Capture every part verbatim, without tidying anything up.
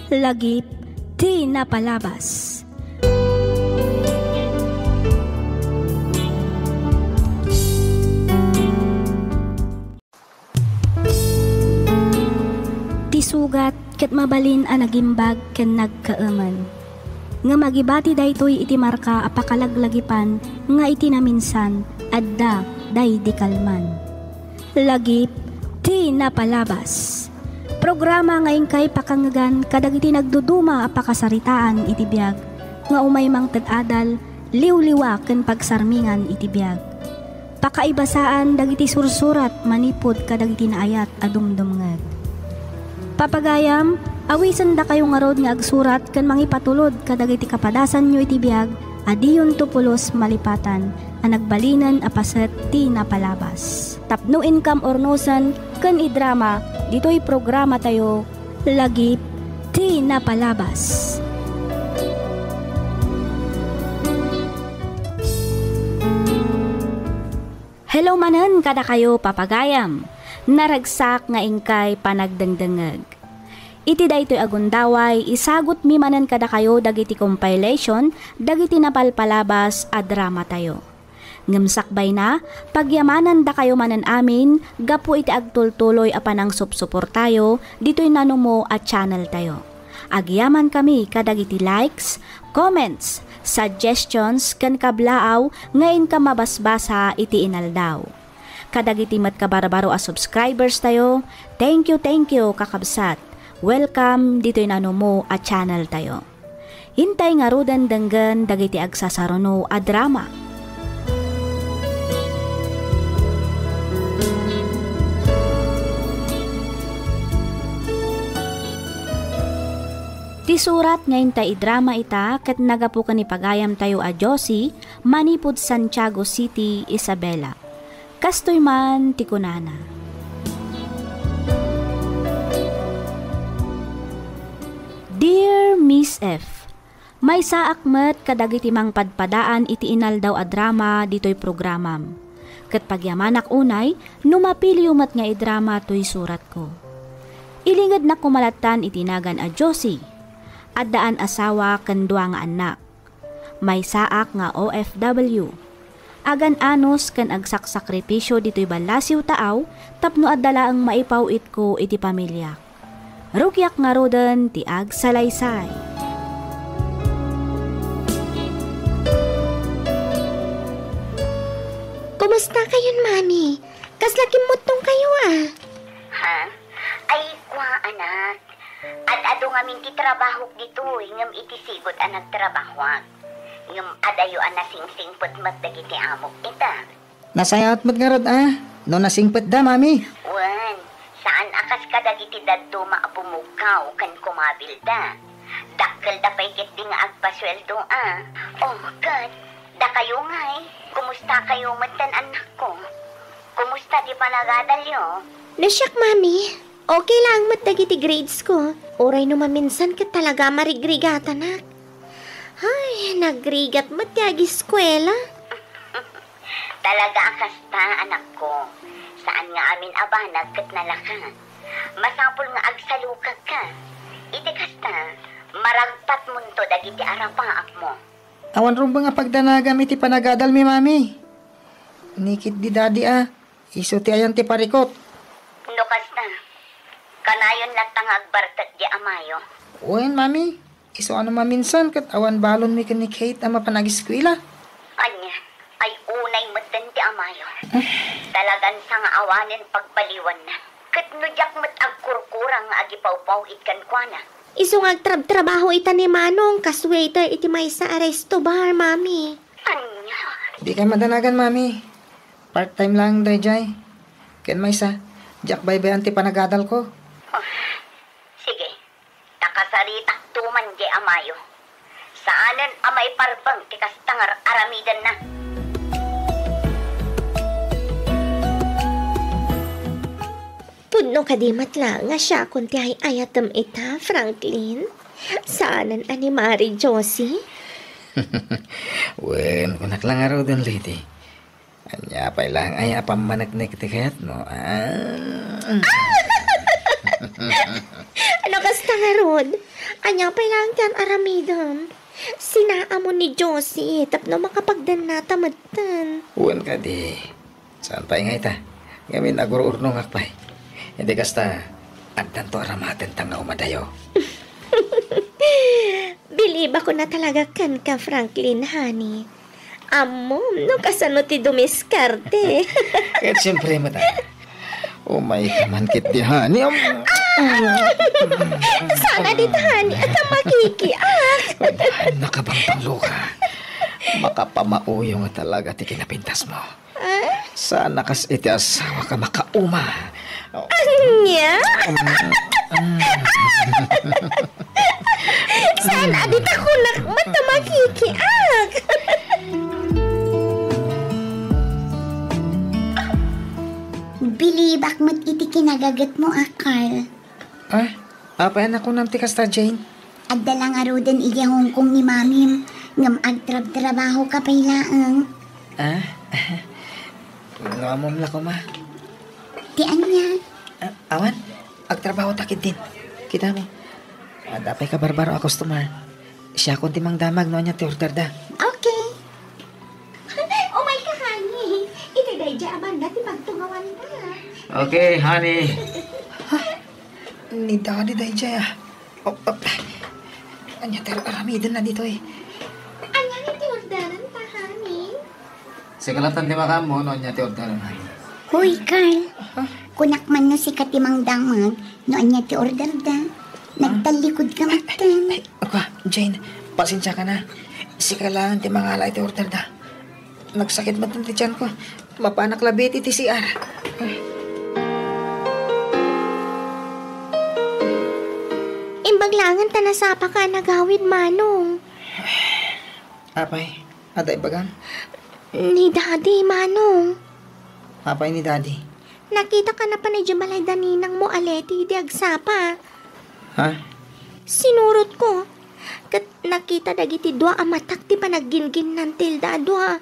Lagip ti napalabas. Ti sugat ket mabalin a nagimbag ken nagkaemen. Ngem agibati daytoy iti marka a pakalaglagipan nga iti naminsan, adda daydi kalman. Lagip ti napalabas. Programa nga inkay pakangegan kadagiti nagduduma a pakasaritaan iti biag nga umay mangted adal, liwliwa ken pagsarmingan iti biag. Pakaibasaan dagiti sursurat manipud kadagiti naayat a dumdumngeg. Papagayam, awisendakayo ngarud nga agsurat ken mangipatulod kadagiti kapadasanyo iti biag a diyonto pulos malipatan a nagbalinen a paset ti napalabas. Tapno inkam urnosen ken idrama ditoy programatayo, Lagip ti napalabas. Hello manen kadakayo, papagayam. Naragsak nga inkay panagdengdengngeg. Iti daytoy a gundaway, isagutmi manen kadakayo dagiti compilation dagiti napalpalabas a dramatayo. Ngem sakbayna, pagyamanandakayo manen amin gapu iti agtultuloy a panangsupsuportayo ditoy nanumo a channeltayo. Agyamankami kadagiti likes, comments, suggestions, ken kablaaw nga inka mabasbasa iti inaldaw. Kadagiti met kabarbaro a subscribers tayo, thank you, thank you, kakabsat. Welcome ditoy nanumo a channel tayo. Intay ngaruden denggen dagiti agsasaruno a drama. Ti surat nga intay idrama ita ket nagapu ken ni pagayamtayo a Josie manipud Santiago City, Isabela. Kastoy man ti kunana. Dear Miss F, maysaak met kadagiti mangpadpadaan iti inaldaw a drama ditoy programam. Ket pagyamanak unay no mapiliyo met nga idrama toy suratko. Ilingednak koma lattan iti nagan a Josie. Addaan asawa ken dua nga annak. Maysaak nga O F W. Agan-anos ken agsaksakripisio ditoy ballasiw taaw tapno adda laeng maipaw-itko iti pamiliak. Rugiak ngaruden ti agsalaysay. Kumusta kayon, Mami? Kasla kimmuttong kayo, a? Ha? Ay, kua, anak. Ad-adu ngamin ti trabahok ditoy, ngem iti sigud a nagtrabahoak. Ngem adayo a nasingsingpet met dagiti amok ita. Nasayaat met ngarud a no nasingpetda, Mami. Wen, saan a kas kadagiti dadduma a pumugkaw ken kumabilda. Dakkelda pay ketdi nga agpasueldo a. Oh, ket dakayo ngay, kumusta kayo metten, annakko? Kumusta ti panagadalyo? No siak, Mami, okay laeng met dagiti grades ko. Uray no maminsan ket talaga a marigrigatanak. Ay, nagrigat met ti agiskuela. Talaga a kasta, anakko. Saan nga amin a banag ket nalaka. Masapul nga agsalukagka. Iti kasta, maragpatmonto dagiti arapaapmo. Awan rumbeng a pagdanagam iti panagadalmi, Mami. Ni ketdi Dadi a, isu ti ayan ti parikut. No kasta, kanayon latta nga agbartek di amayo. Wen, Mami. Isu a no maminsan ket awan balonmi ken ni Kate a mapan agiskuela. Ania, ay unay metten ti amayo. Talagan sangaawanen pagbaliwanna. Ket no diak met agkurkurang nga agipawpaw-it kenkuana. Isu nga agtrabtrabaho ita ni Manong kas waiter iti maysa a resto bar, Mami. Ania? Dika madanagan, Mami. Part-time laeng daydiay. Ken maysa, diak baybay-an ti panagadalko. Oh, sige. Ta kasaritakto man di amayo. Saanen a maiparbeng ti kasta nga ar-aramidenna. Pudno kadi met la nga siakon ti ay-ayatem ita, Franklin? Saanen a ni Mari Josie? Wen, kunak la ngaruden, Lady. Ania pay laeng aya a pammaneknek ti kayatmo, a? Ano kasta, Ngarud, ania pay laeng ti ar-aramidem? Sinaamon ni Josie tapno makapagdannata metten. Wen kadi. Saan pay nga ita? Ngamin, agur-urnongak pay. Iti kasta, addanto a ramatenta nga umadayo. Bilibakon a talaga kenka, Franklin, honey. Ammom no kasano ti dumiskarte. Ket siempre met, a. Umayka man ketdi, honey. Am- Saan a dita, honey, a ta makikiak. Nakabangpanglo ka. Makapamauyong a talaga ti kinapintasmo. Ah? Saan a kas iti asawak a makauma. Ania? Mm, mm. Saan a dita kunak met a makikiak? Bilibak met iti kinagagetmo a, Carl. Ah, apay a nakunam ti kasta, Jane? Adda la ngaruden idiay Hong Kong ni Mamim, ngem agtrabtrabaho ka pay laeng. Ah? No ammom la koma. Ti ania? Ah, awan, agtrabaho ta ketdin. Kitami. Adda pay kabarbaro a customer. Siakon ti mangdamag no ania ti orderda. Okay. Umayka, honey. Iti daydiay a banda ti pagtungawanta. Okay, honey. Ni Daddy daydiay, a. Oh, oh. Ania ti ar-aramidenna ditoy? Ania nga ti orderenta, honey? Sika lattan ti makaammo no ania ti orderenta, honey. Hoy, Carl. Ha? Kunak man no sika ti mangdamag no ania ti orderda. Nagtallikud ka metten. Ay, ay, agwa, Jane, pasensiaka na. Sika laeng ti mangala iti orderda. Nagsakit metten ti tianko. Mapanak labi iti C R. Imbag laengen ta nasapaka a nagawid, Manong. Apay, adda ibagam? Ni Daddy, Manong. Apay ni Daddy? Nakitak a napan idiay balay da ninangmo a Leti idi agsapa. Ha? Sinurotko. Ket nakita dagiti dua a matak ti panagginginnantilda a dua.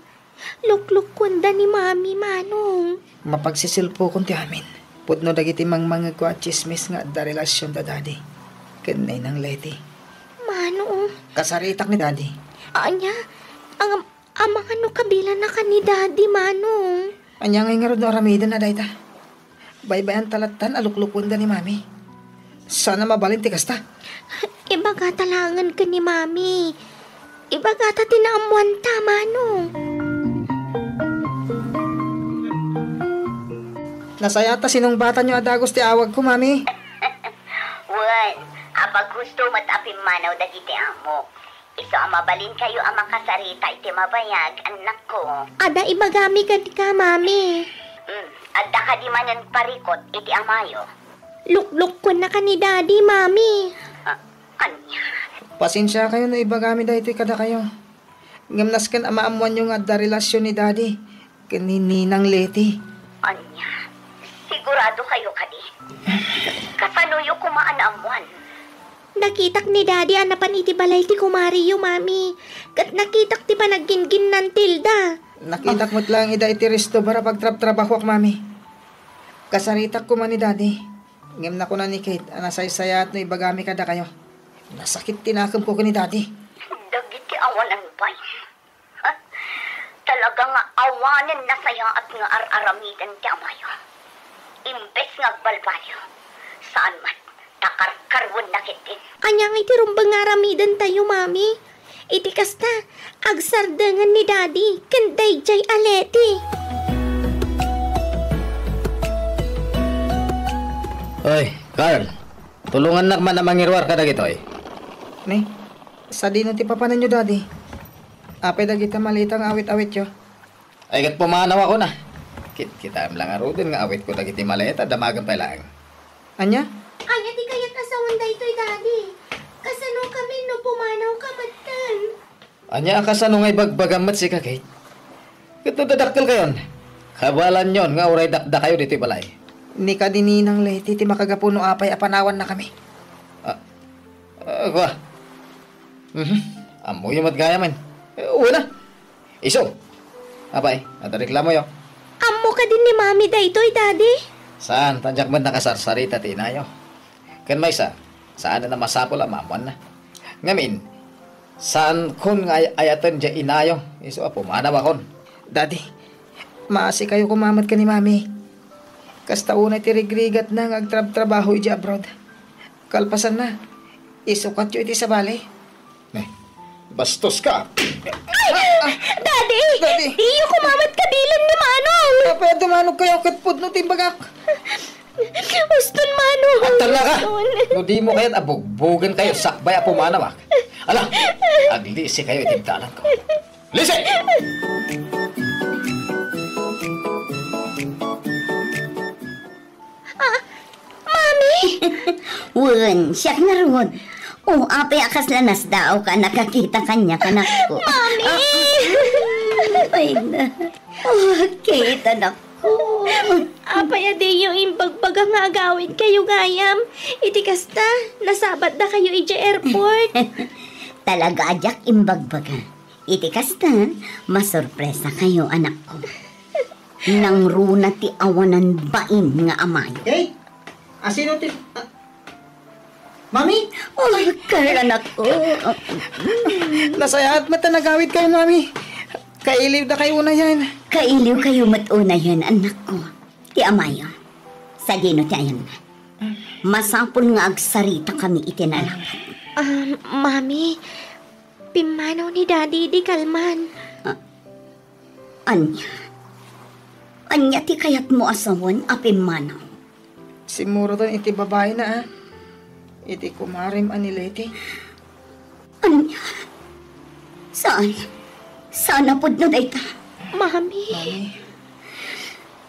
Luklukkuenda ni Mami, Manong. Mapagsisilpokon ti amin. Pudno dagiti mangmangegko a tsismis nga adda relasion da Daddy ken Ninang Leti. Manong. Kasaritak ni Daddy. Ania? Ang, amangan no kabilannaka ni Daddy, Manong. Ania ngay ngarud no aramidenna dayta? Baybay-anta lattan a luklukkuenda ni Mami. Saan a mabalin ti kasta. Ibagata laengen ken ni Mami. Ibagata ti naammoanta, Manong. Nasayaat a sinungbatanyo a dagus ti awagko, Mami. Wen, apaghusto met a pimmanaw dagiti amok. Isu a mabalinkayo a makasarita iti mabayag, annakko. Adda ibagami kenka, Mami. Hmm, adda kadi manen parikut iti amayo? Luklukkuennaka ni Daddy, Mami. Ah, ania? Pasensiakayo no ibagami daytoy kadakayo. Ngem nasken a maammoanyo nga adda relasion ni Daddy ken ni Ninang Leti. Ania? Sigurado kayo kadi? Kasanoyo koma a naammoan? Nakitak ni Daddy a napan iti balay ti kumariyo, Mami. Ket nakitak ti panagginginnantilda. Nakitak met laeng ida iti resto bar a pagtrabtrabahoak, Mami. Kasaritak koma ni Daddy. Ngem nakuna ni Kate a nasaysayaat no ibagami kadakayo. Nasakit ti nakemko ken ni Daddy. Dagiti awanan pay. Talaga nga awanen nasayaat nga ar-aramiden ti amayo. Imbes nga agbalbaliw, saan met, ta karkarwenna ketdin. Ania nga iti rumbeng nga aramidentayo, Mami? Iti kasta, agsardengen ni Daddy ken daydiay a Leti. Oy, Carl, tulongannak man a mangiruar kadagitoy. Ni? Sadino ti papananyo, Daddy? Apay dagiti maleta nga awit-awityo? Ay, ket pumanawakon a. Kit-, kitaem la ngaruden nga awitko dagiti maleta, damagem pay laeng. Ania? Ania ti kayat a sawen daytoy, Daddy? Kasano kami no pumanawka metten? Ania a kasano nga ibagbagam met sika, Kate? Ket no dadakkelkayon, kabaelanyon nga uray dakdakayo ditoy balay. Ni kadi Ninang Leti ti makagapu no apay a panawannakami. Ah, ah, kua. Mhm. Ammoyo met gayamen. Eh, uwan a. Isu. Apay, adda reklamoyo? Ammo kadi ni Mami daytoy, Daddy? Saan, ta diak met nakasarsarita ti inayo. Ken maysa, Saan a masapul a maammoanna. Ngamin, saankon nga ay-, ayaten diay inayo, isu a pumanawakon. Daddy, maasikayo koma met ken ni Mami. Kasta unay ti rigrigatna nga agtrabtrabaho idiay abroad. Kalpasanna, isukatyo iti sabali. Eh, bastos ka! Ay! Daddy! Daddy! Diyo koma met kabilen ni Manong! Apay a dumanogkayo ket pudno ti imbagak? Uston, Manong! Agtarna ka! Uston. No dimo kayat a bugbogenkayo sakbay a pumanawak. Ala, aglisikayo iti dalanko. Lisi! Ah, Mami! Wen, siak ngarud. O, apay a kasla nasdaawka a nakakita kaniak, anakko? Mami! Ah, ay na. O, Kate, anakko. Apay a diyo imbagbaga nga agawidkayo gayam? Iti kasta, nasabatdakayo idiay airport. Talaga a diak imbagbaga. Iti kasta, masurpresakayo, anakko. Nangruna ti awanan bain nga amayo. Hey, asino ti, ah, Mami? O, Carl, anakko. Nasayaat met a nagawidkayo, Mami. Kailiwdakayo unayen. Kailiwkayo met unayen, anakko. Ti amayo, sadino ti ayanna? Masapul nga agsaritakami iti nalakat. Ah, Mami, pimmanaw ni Daddy idi kalman. Ah, ania? Ania ti kayatmo a sawen a pimmanaw? Simmuroten iti babaina, a. Iti kumarem a ni Leti. Ania? Saan? Saan a pudno dayta? Mami. Mami.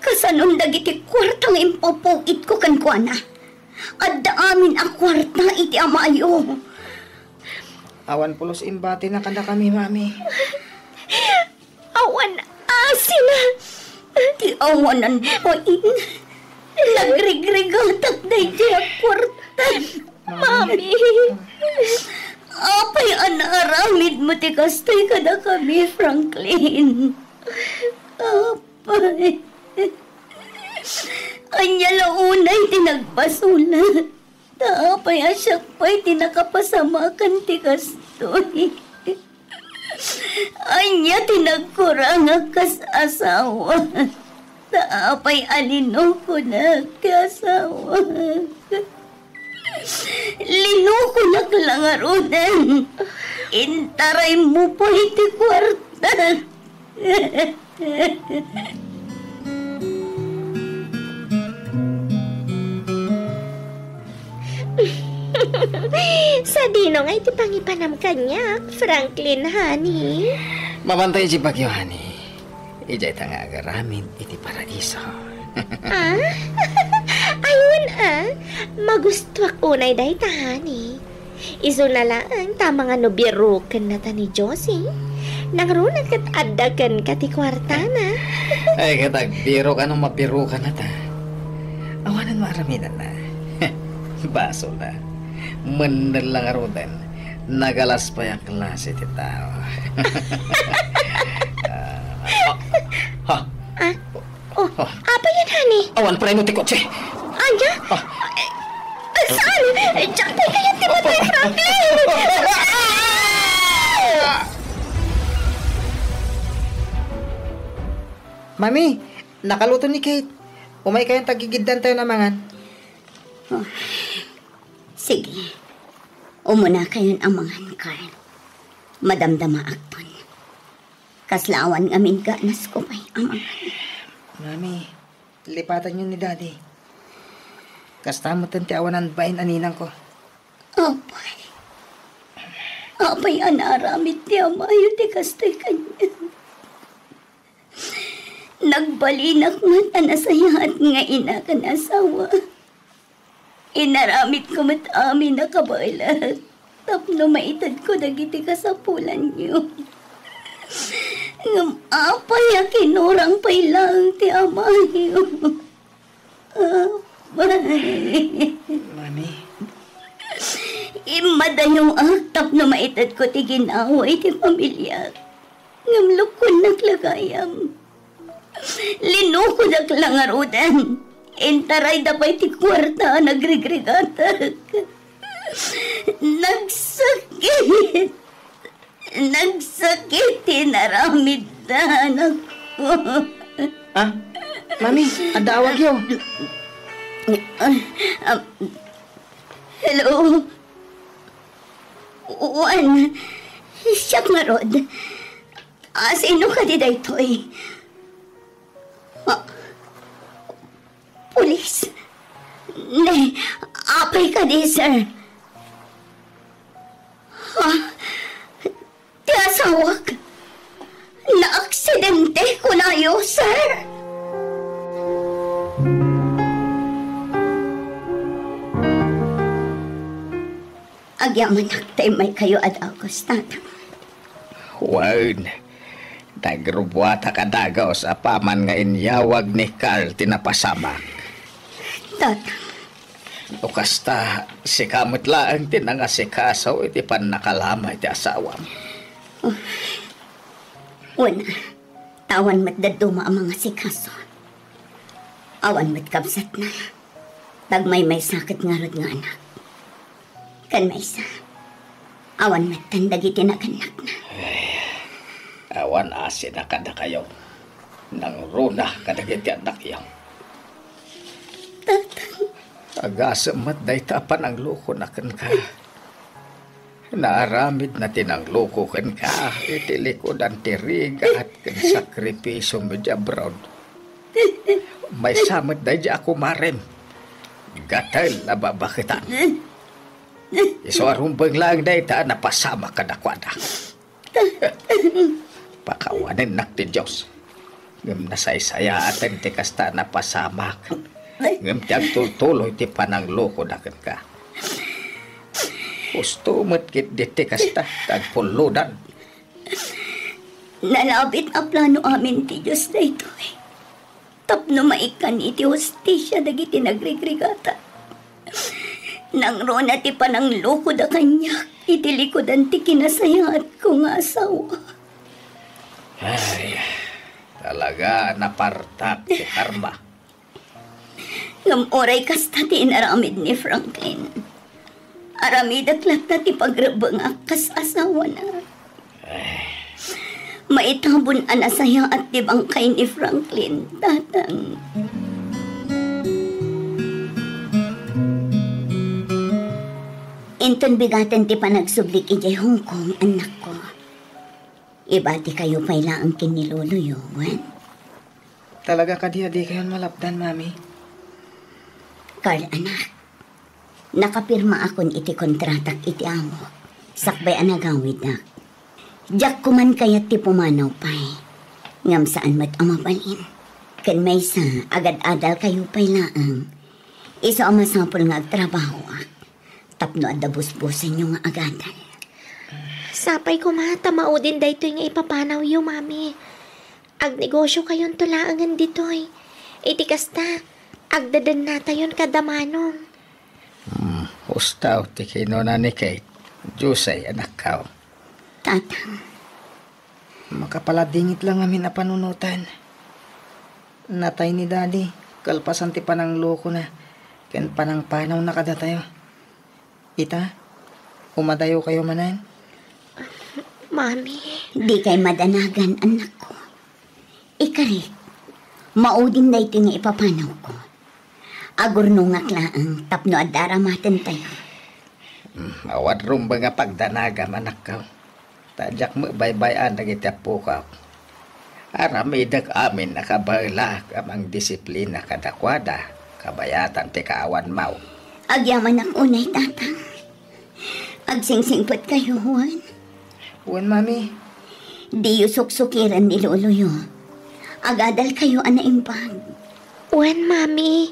Kasanon dagiti kuarta nga impaw-itko kenkuana? Adda amin a kuarta iti amayo. Awan pulos imbatina kadakami, Mami. Awan asina. Ti awanan bain. Nagrigrigatak daydiay a kuarta. Mami. Apay a naaramidmo ti kastoy kadakami, Franklin? Apay. Ania la unay ti nagbasolak? Ta apay a siak pay ti nakapasamakan ti kastoy? Ania ti nagkurangak kas asawa? Ta apay a linukonak ti asawa? Linukonak la ngaruden. Intaraymo pay ti kuarta. Sadino nga iti pangipanam kaniak, Franklin, honey? Mabantay iti bagyo, honey. Idiay ta nga agaramin iti paraiso. Ah? Ayun, ah. Magustuak unay dayta, honey. Isuna laeng ta mangano biroken nata ni Josie. Nangruna ket adda kenka ti kuartana. Ay, ket agbirok no mabiroken nata. Awanen maaramidanna. Basolna. Mennel la ngaruden. Nagalas pay a klase ti tao. Ah, ha? Ah? Oh, apay yan, honey? Awan preno ti kotse. Anya? Ah. Eh, saan? Eh, diak pay kayat ti matay, Franklin! Mami, nakaluto ni Kate. Umay kayon ta gigiddantayon a mangan. Oh. Sige. Umuna kayon a mangan, Carl. Madamdamaakton. Kasla awan ngamin ganasko pay a mangan. Mami, lipatanyo ni Daddy. Kasta metten ti awanan bain a ninangko. Apay. Apay a naaramid ti amayo ti kastoy kaniak. Nagbalinak met a nasayaat nga ina ken asawa. Inaramidko met amin a kabaelak tapno maitedko dagiti kasapulanyo. Ngem apay a kinurang pay laeng ti amayo? Apay. Mami. Immadayoak tapno maitedko ti ginawa iti familiak. Ngem lukkonnak la gayam. Linukodak la ngaruden. Intarayda pay ti kuarta a nagrigrigatak. Nagsakit. Nagsakit ti inaramidda, anakko. Ah, Mami, adda awagyo. Ah, ah, hello? Wen, siak ngarud. Ah, sino kadi daytoy? Ah, pulis? Ne, apay kadi, sir? Ah, ti asawak? Naaksidente, kunayo, sir? Agyamanak ta immaykayo a dagus, Tatang. Wen, nagrubuatak a dagus apaman nga inyawag ni Carl ti napasamak. Tatang. No kasta, sika met laeng ti nangasikaso iti pannakalama iti asawam. Oh. Wen, ta awan met dadduma a mangasikaso. Awan met kabsatna. Tagmaymaysa ket ngarud nga anak. Ken maysa, awan metten dagiti nagannakna. Ay, awan asina kadakayo. Nangruna kadagiti annakyo. Tatang. Agasem met dayta a pananglokona kenka. Naaramidna ti nangloko kenka iti likudan ti rigat ken sakripisio idiay abroad. Maysa met daydiay a kumarem. Gatel a babaketan. Isu a rumbeng laeng dayta a napasamak kadakuada. Pakawanennak ti Dios. Ngem nasaysayaaten ti kasta a napasamak. Ngem ti agtultuloy ti pananglokoda kenka. Husto met ketdi ti kasta, ta agpullodan. Nalabit a plano amin ti Dios daytoy. Tapno maikkan iti hustisia dagiti nagrigrigata. Nangruna ti pananglokoda kaniak iti likudan ti kinasayaatko nga asawa. Ay, talaga napartak ti karma. Ngem uray kasta ti inaramid ni Franklin, aramidek latta ti pagrebbengak kas asawana. Maitabon a nasayaat ti bangkay ni Franklin, Tatang. Inton bigaten ti panagsublik idiay Hong Kong, annakko, ibatikayo pay laeng ken ni Loloyo, wen? Talaga kadi a dikayon malapdan, Mami? Carl, anak, nakapirmaakon iti kontratak iti amok, sakbay a nagawidak. Diak koman kayat ti pumanaw pay, ngem saan met a mabalin. Ken maysa, agad-adalkayo pay laeng. Isu a masapul nga agtrabahoak tapno adda busbosenyo nga agadal. Sapay koma ta maudin daytoy nga ipapanawyo, Mami. Agnegosiokayonto laengen ditoy. Iti kasta, agdedennatayon kada Manong. Hmm, husto ti kinuna ni Kate. Jose, anakko. Tatang. Makapaladingit la ngamin a panunoten. Natay ni Daddy, kalpasan ti pananglokona ken panangpanawna kadatayo. Ita, umadayokayo manen? Mami. Dikay madanagan, annakko. Ikarik, maudin daytoy nga ipapanawko. Agurnongak laeng tapno adda aramatentayo. Hmm, awan rumbeng a pagdanagam, anakko. Ta diak met baybay-an dagiti appokak. Aramidek amin a kabaelak a mangdisiplina kadakuada, kabayatan ti kaawanmo. Agyamanak unay, Tatang. Agsingsingpetkayo, wen? Wen, Mami. Diyo suksukiren ni Loloyo. Agadalkayo a naimbag. Wen, Mami.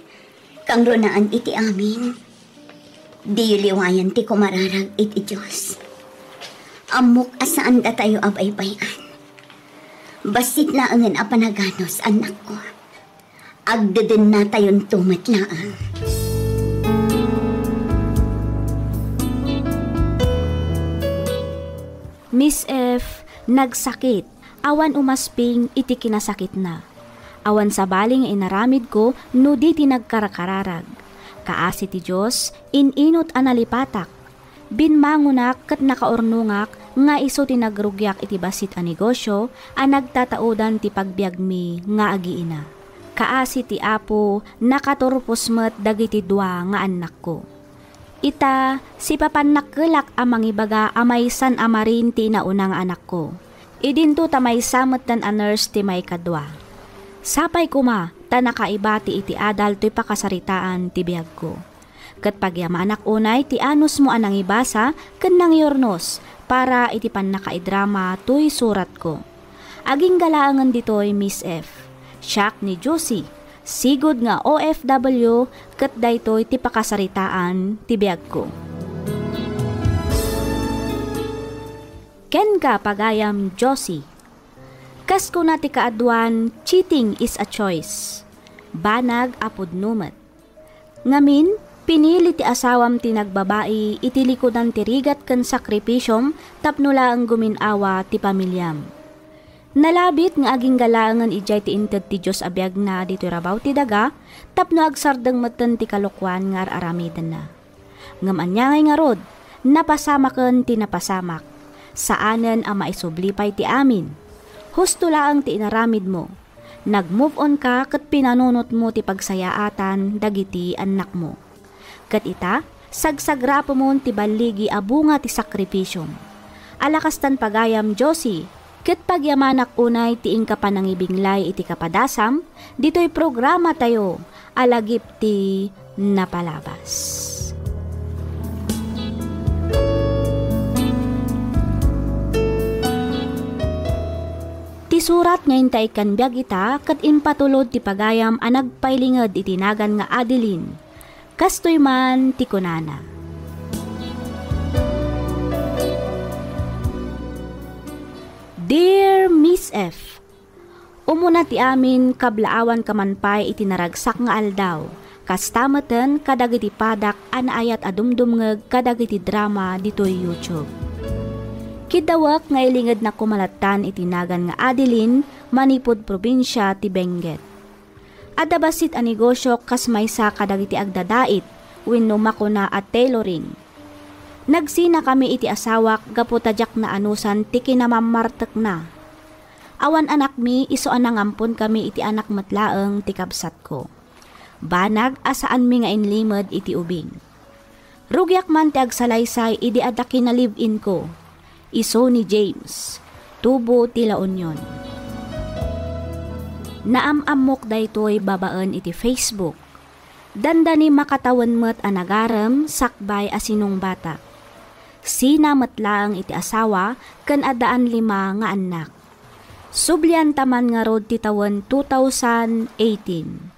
Kangrunaan iti amin. Diyo liwayan ti kumararag iti Dios. Ammok a saan datayo a baybay-an. Bassit laengen a panaganus, annakko. Agdedennatayonto met laeng. Miss F, nagsakit. Awan umasping iti kinasakitna. Awan sabali nga inaramidko no di ti nagkarkararag. Kaasi ti Dios, in-inut a nalipatak, Bimmangonak ket nakaurnongak nga isu ti nagrugiak iti bassit a negosio a nagtataudan ti pagbiagmi nga agiina. Kaasi ti Apo, nakaturpos met dagiti dua nga annakko. Ita, sipapannakkelak a mangibaga a maysan a marin ti inauna nga anakko. Idinto ta maysa metten a nurse ti maikadua. Sapay koma ta nakaibati iti adal toy pakasaritaan ti biagko. Ket pagyamanak unay ti anusmo a nangibasa ken nangyurnos para iti pannakaidrama toy suratko. Agingga laengen ditoy, Miss F. Siak ni Josie, sigud nga O F W, ket daytoy ti pakasaritaan ti biagko. Kenka, pagayam Josie. Kas kuna ti kaaduan, cheating is a choice. Banag a pudno met. Ngamin, pinili ti asawam ti nagbabai iti likudan ti rigat ken sakripisiom tapno laeng gumin-awa ti pamiliam. Nalabit nga agingga laengen idiay ti inted ti Dios a biagna ditoy rabaw ti daga tapno agsardeng metten ti kalokuan nga ar-aramidenna. Ngem ania ngay ngarud, napasamaken ti napasamak. Saanen a maisubli pay ti amin. Husto laeng ti inaramidmo. Nag-move on ka ket pinanunotmo ti pagsayaatan dagiti annakmo. Ket ita, sagsagapumon ti balligi a bunga ti sakripisiom. Ala kastan pagayam, Josie, ket pagyamanak unay ti inka panangibinglay iti kapadasam ditoy programatayo a lagip ti napalabas. Ti surat nga intaykkan biag ita ket impatulod ti pagayam a nagpailinged iti nagan nga Adeline. Kastoy man ti kunana, Dear Miss F, umuna ti amin, kablaawanka man pay iti naragsak nga aldaw, kasta meten kadagiti padak a naayat a dumdumngeg kadagiti drama ditoy YouTube. Kiddawek nga ilingednak koma lattan iti nagan nga Adeline manipud probinsia ti Benguet. Adda bassit a negosio kas maysa kadagiti agdadait wenno makuna a tailoring. Nagsinakami iti asawak gapu ta diak naanusan ti kinamammartekna. Awan anakmi isu a nangamponkami iti anak met laeng ti kabsatko. Banag a saanmi nga inlimed iti ubing. Rugiak man ti agsalaysay idi adda kinalive-in ko, isu ni James, tubo ti La Union. Naam-ammok daytoy babaen iti Facebook. Dandani makatawen met a nagarem sakbay a sinungbatak. Sina met laeng iti asawa ken addaan lima nga annak. Sublianta man ngarud ti tawen two thousand eighteen.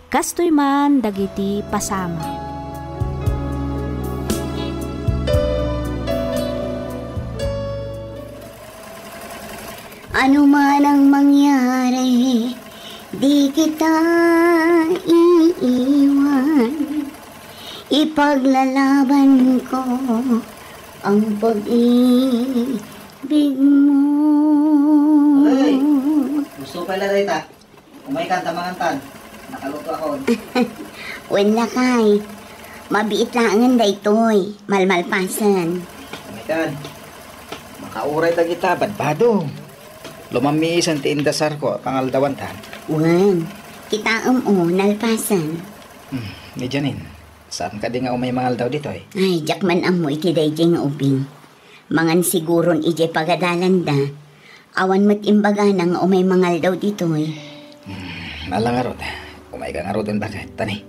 Kastoy man dagiti pasamak. Ano man ang mangyari, di kita iiwan. Ipaglalaban ko ang pag-ibig mo. Aray! Gusto pala dayta. Umay kan, ta mangantan. Nakaluto ako. Wen, lakay. Mabiit laengen daytoy. Malmalpasen. Umay kan. Makauray ta kita, badbado. Lumammiisen ti indasarko, pangaldawanta. Wen, kitaem o, nalpasen. Hmm, ni Janine, saan kadi nga umay mangaldaw ditoy? Ay, diak man ammo iti daydiay nga ubing. Mangan siguron idiay pagadalanda. Awan met imbagana nga umay mangaldaw ditoy. Hmm, ala ngarud. Umayka ngaruden baket, tani.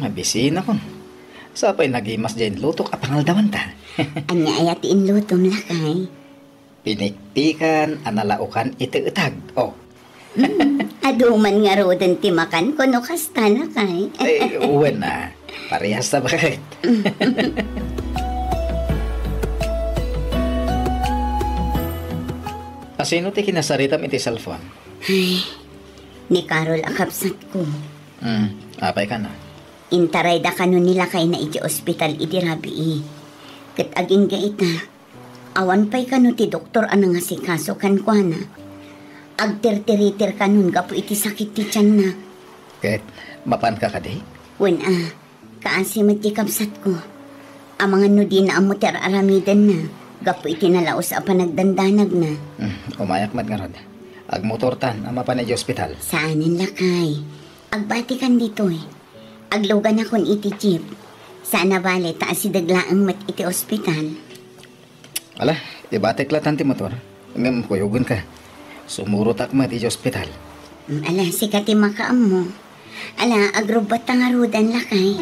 Mabisinakon. Sapay nagimas diay inlutok a pangaldawanta. Ania aya ti inlutom, lakay? Pinikpikan a nalaokan iti etag. Oh. Hmm, adu man ngaruden ti makanko no kasta, lakay. Eh, wen a. Parehas ta baket. Asino ti kinasaritam iti cellphone? Ay, ni Carol a kabsatko. Hmm, apay kano? Intarayda kano ni lakayna iti ospital idi rabii. Ket agingga ita, awan pay kano ti doktor a nangasikaso kenkuana. Agtirtiritir kanon gapu iti sakit ti tianna. Ket mapanka kadi? Wen a, kaasi met ti kabsatko. Amangan no dina ammo ti ar-aramidenna gapu iti nalaus a panagdandanagna. Hmm, umayak met ngarud. Agmotortan a mapan idiay ospital. Saanen, lakay. Agbatikan ditoy. Agluganakon iti jeep. Saan a bale ta asideg laeng met iti ospital. Ala, ibatek latan ti motor. Ngem kuyogenka. Sumurotak met idiay ospital. Mm, ala, sika ti makaammo. Ala, agrubbatta ngaruden, lakay.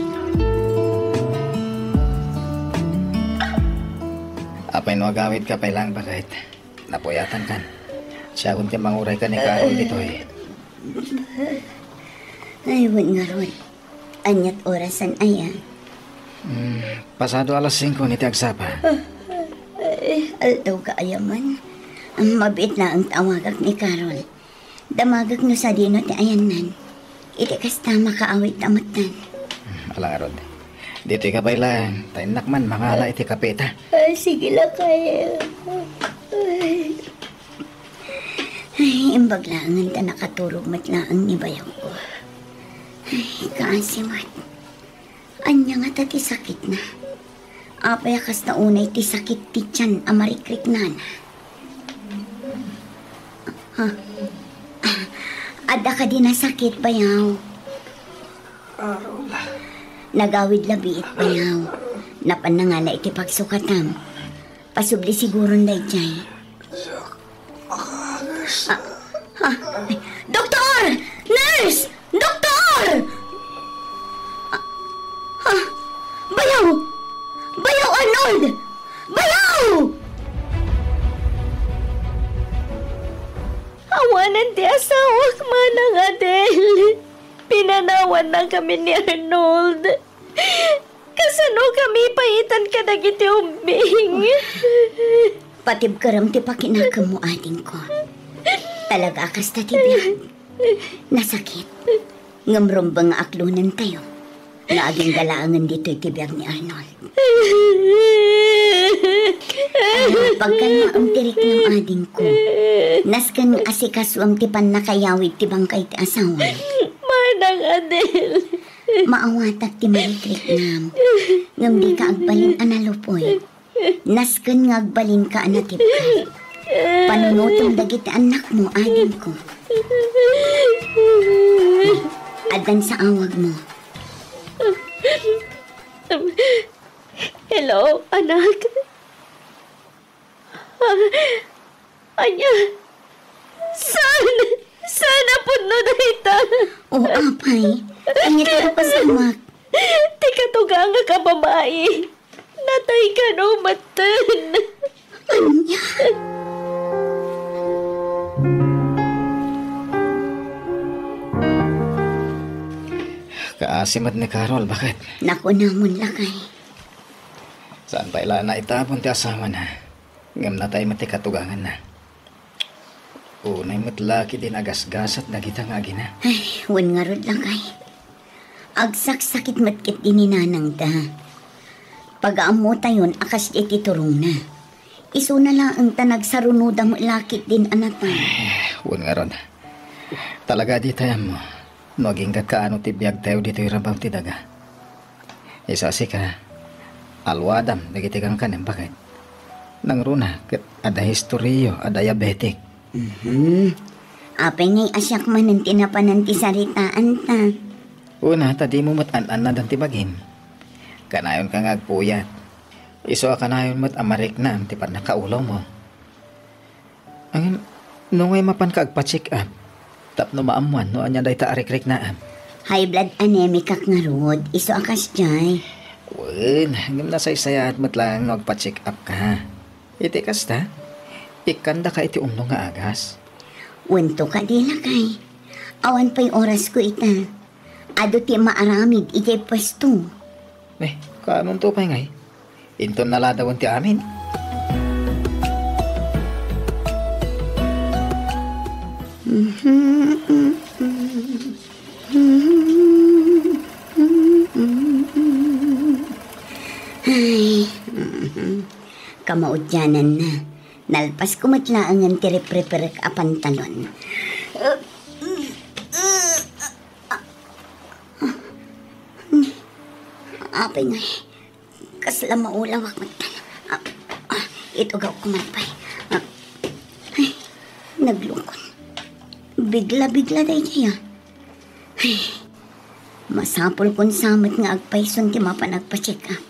Apay no agawidka pay laeng, baket? Napuyatankan. Siakon ti manguray ken ni Carol ditoy. Ay, wen ngarud. Ania't orasen aya? Hmm, pasado alas singko iti agsapa. Ay, aldaw ka aya man. Mabiit laeng ta awagak ni Carol. Damagek no sadino ti ayanna. Iti kasta, makaawidta metten. Hmm, ala ngarud. Ditoy ka pay laeng, ta innak man mangala iti kapeta. Ay, sige, lakay. Ay. Ay, imbag laengen ta nakaturog met laeng ni bayawko. Ay, kaasi met. Ania ngata ti sakitna? Apay a kasta unay ti sakit ti tian a marikriknana? Ha? Adda kadi nasakit, bayaw? Carol. Nagawid la biit, bayaw. Napan nangala iti pagsukatam. Pasubli siguron daydiay. Ah, ah, doktor! Nurse! Doktor! Ah, ah, bayaw! Bayaw, Arnold! Bayaw! Awanen ti asawak, Manang Adel. Pinanawannakami ni Arnold. Kasanokami paitan kadagiti ubbing? Patibkerem ti pakinakemmo, adingko. Talaga a kasta ti biag. Nasakit. Ngem rumbeng nga aklonentayo nga agingga laengen ditoy ti biag ni Arnold. Ay, pagkalmaem ti riknam, adingko. Nasken nga asikasuem ti pannakayawid ti bangkay ti asawam. Manang Adel. Maawatak ti marikriknam, ngem dika agbalin a nalupoy. Nasken nga agbalinka a natibker. Panunotem dagiti annakmo, adingko. Addan sa awagmo. Hello, anak. Ania? Saan? Saan a pudno dayta? O, apay. Ania ti napasamak? Ti katugangak a babai. Natay kano metten. Ania? Kaasi met ni Carol, baket? Nakunamon, lakay. Saan pay la naitapon ti asawana? Ngem natay met ti katuganganna. Unay met la ketdi nagasgasat dagita nga agina. Ay, wen ngarud, lakay. Agsaksakit met ketdi ni nanangda. Pagaammotayon a kasdiay ti turongna. Isuna laeng ta nagsarunoda met la ketdin a natay. Ay, wen ngarud. Talaga a ditay ammo no agingga kaano ti biagtayo ditoy rabaw ti daga. Isu a sika, aluadam dagiti kankanem, baket? Nangruna ket adda historiayo a diabetic. Mhm. Apay ngay a siak manen ti napanan ti saritaanta? Una, ta dimo met an-annadan ti bagim. Kanayonka nga agpuyat. Isu a kanayon met a mariknam ti pannakaulawmo. Ngem, no ngay mapanka agpa-check up, tapno maammoan no ania dayta a rikriknaam. High blood anemicak ngarud, isu a kasdiay. Wen, ngem nasaysayaat met laeng no agpa-check up ka. Iti kasta, ikkandaka iti umno nga agas. Wen to kadi, lakay. Awan pay orasko ita. Adu ti maaramid idiay puesto. Eh, kaanonto pay ngay? Inton naladawen ti amin. Ay, kamaudiananna. Nalpasko met laengen ti ripriperek a pantalon. Apay ngay. Kasla maulawak met. Ah, ah, itugawko man pay. Ah, ay, naglungkon. Bigla-bigla daydiay, ah. Ay, masapulkon sa met nga agpayson ti mapan agpa-check-up.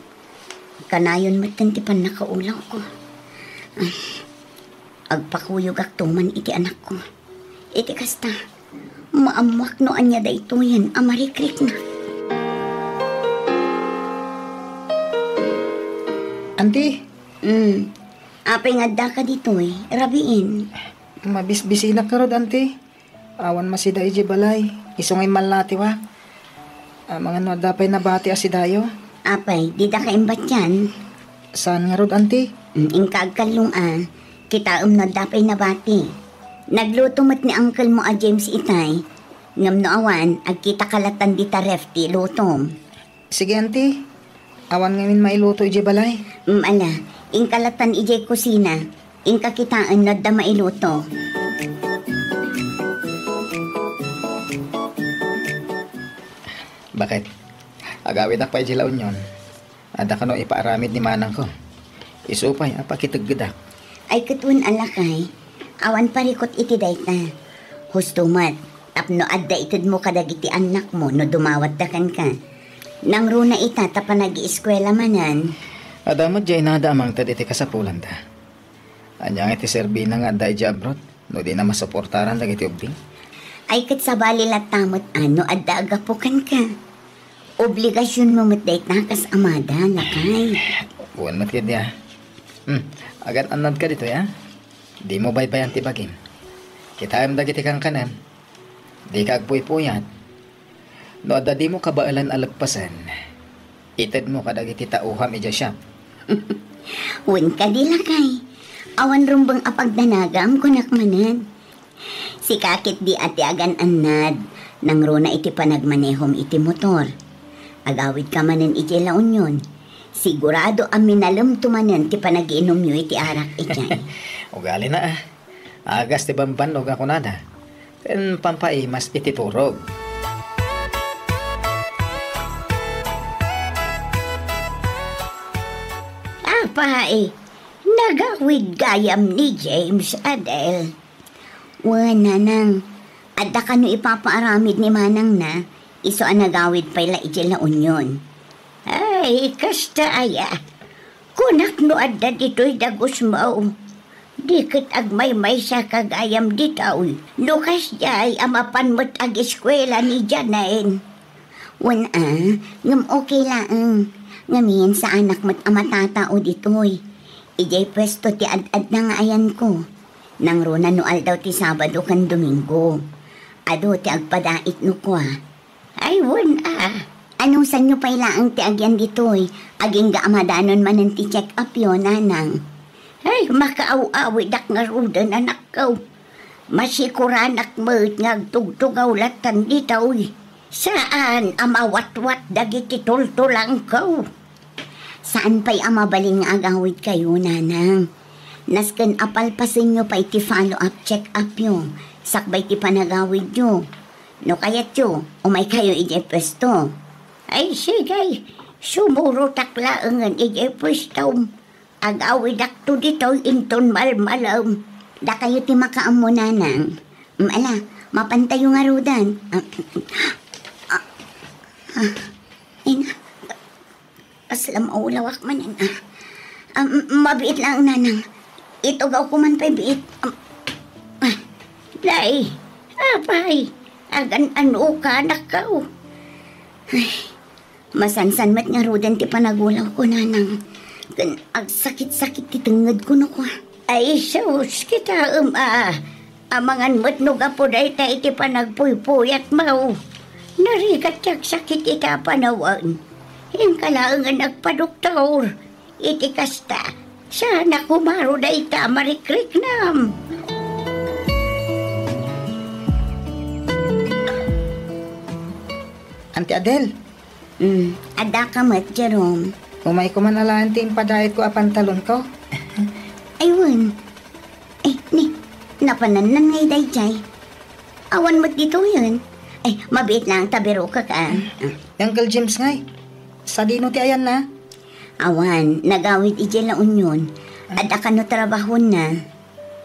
Kanayon metten ti pannakaulawko. Ah, agpakuyogakto man iti anakko. Iti kasta, maammoak no ania daytoyen a marikriknak. Anti? Mm. Apay nga addaka ditoy, rabiin? Mabisbisinak ngarud, anti. Awan masida idiay balay. Isu nga immallatiwak. Amangan no adda pay nabati a sidayo. Apay, didaka imbatian? Saan ngarud, anti? Mm, inka agkallung a. Kitaem no adda pay nabati. Nagluto met ni uncle mo a James itay. Ngem no awan, agkitaka latan dita ref ti ilutom. Sige, anti. Awan ngamin mailuto idiay balay. Mm, ala, inka latan idiay kusina. Inka kitaen no adda mailuto. Bakit? Agawidak pay idiay La Union. Adda kano ipaaramid ni manangko. Isu pay a pakiteggedak. Ay, ket wen a, lakay. Awan parikut iti dayta. Husto met, tapno adda itedmo kadagiti annakmo no dumawatda kenka. Nangruna ita ta panagieskuela manen. Adda met diay nada a mangted iti kasapulanda. Ania nga ti serbina nga adda idiay abroad no dina masuportaran dagiti ubbing? Ay, ket sabali latta met a no adda aggapu kenka. Obligasionmo met dayta kas amada, lakay. Wen met ketdi a. Hmm, agan-annadka ditoy a. Dimo baybay-an ti bagim. Kitaem dagiti kankanem. Dika agpuypuyat. No adda dimo kabaelan a leppasen, itedmo kadagiti tauham idiay shop. Wen kadi, lakay. Awan rumbeng a pagdanagam, kunak manen. Sika ketdi a ti agan-annad, nangruna iti panagmanehom iti motor. Agawidka manen idiay La Union. Sigurado a minalemto manen ti panagiinumyo iti arak idiay. Ugalina a. Agas ti bambannog a kunada. Ken pampaimas iti turog. Apay, nagawid gayam ni James, Adel? Wen, nanang. Adda kano ipapaaramid ni manangna, isu a nagawid pay la idiay La Union. Ay, kasta aya. Kunak no adda ditoy dagusmo. Di ket agmaymaysa ka gayam ditoy. No kasdiay a mapan met ageskuela ni Janine. Wen a, ngem okay laeng. Ngamin, saanak met a matatao ditoy. Idiay puesto ti ad-adda nga ayanko. Nangruna no aldaw ti Sabado ken Domingo. Adu ti agpadait no kua. Ay, wen a. Anusanyo pay laeng ti agyan ditoy, agingga a madanon manen ti check-upyo, nanang. Ay, makaaw-awidak ngaruden, anakko. Masikuranak met nga agtugtugaw latan ditoy. Saan a mawatwat dagiti tultulangko. Saan pay a mabalin nga agawidkayo, nanang. Nasken a palpasenyo pay ti follow-up check-upyo, sakbay ti panagawidyo. No kayatyo, umaykayo idiay puesto. Ay, sige, sumurotak laengen idiay puestom. Agawidakto ditoy inton malmalem. Dakayo ti makaammo, nanang. Mm, ala, mapantayo ngaruden. Ah, ah, ah, ina. Kasla maulawak manen a. Ah, m-, mabiit laeng, nanang. Itugawko man pay biit. Am, ah. Nay, apay, agan-anoka, anakko. Ay, masansan met ngaruden ti panagulawko, nanang. Ken agsakit-sakit ti tengngedko no kua. Ay, sus, kitaem a. Amangan met no gapu dayta iti panagpuypuyatmo. Narigat ti agsakit ita a panawen. Inka laengen agpadoktor. Iti kasta, saanak umaro dayta a marikriknam. Anti Adel, Mm, addaka met, Jerome. Umayko man alaen ti impadaitko a pantalonko. Ay, wen. Eh, ni, napanannan ngay daydiay. Awan met ditoyen. Ay, mabiit laeng ta birokak a. Uncle James ngay. Sadino ti ayanna? Awan, nagawid idiay La Union. Adda kano trabahona.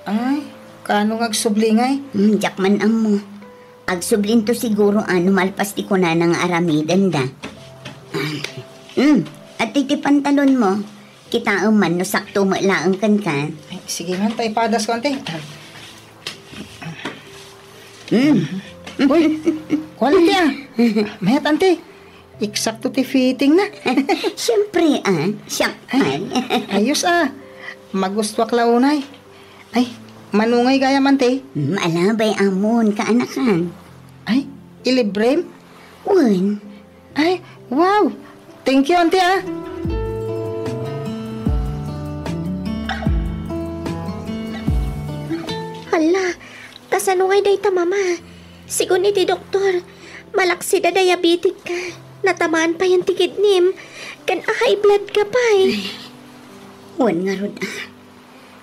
Ay, kaano nga agsubli ngay? Hmm, diak man ammo. Agsublinto siguro a no malpas ti kunana nga aramidenda. Ah, hmm, adtoy ti pantalonmo. Kitaem man no sakto met laeng kenka. Ay, sige man, ta ipadasko, anti. Hmm. Uy, kuan, anti, ah. Mayat, anti. Eksakto ti fittingna. Siyempre, ah. Siak man. Ay, ayos, ah. Magustuak la unay. Ay, mano ngay gayam, anti? Hmm, ala, bay-amon, kaanakan. Ay, ilibrem? Wen. Ay, wow! Thank you, anti, ah. Hala, kasano ngay dayta, mama? Sigun iti doktor, malaksid a diabetic ka. Natamaan payen ti kidnim, ken a high blood ka pay. Ay, wen ngarud, ah.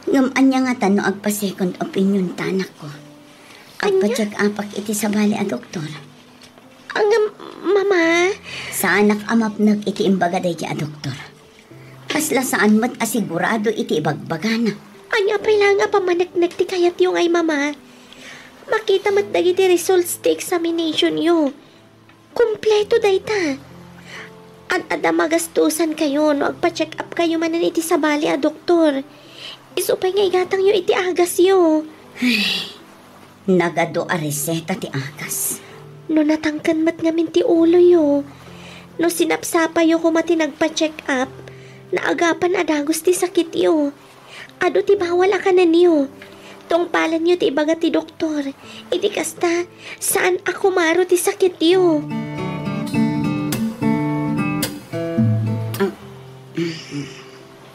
Ngem ania ngata no agpa-second opinion ta, anakko? Ania? Agpa-check-upak iti sabali a doktor. Ngem, mama? Saanak a mapnek iti imbaga daydi a doktor. Kasla saan met a sigurado iti ibagbagana. Ania pay laeng a pammaneknek ti kayatyo ngay, mama? Makita met dagiti results ti examination yo. Kompleto dayta. Ad-adda magastosankayo no agpa-check-upkayo manen iti sabali a doktor. Isu pay nga igatangyo iti agasyo. Ay, nagadu a reseta ti agas. No natangken met ngamin ti uloyo, no sinapsapayo koma ti nagpa-check-up, naagapan a dagus ti sakityo. Adu ti bawal a kanenyo. Tungpalenyo ti ibaga ti doktor. Idi kasta, saan a kumaro ti sakityo. Ah.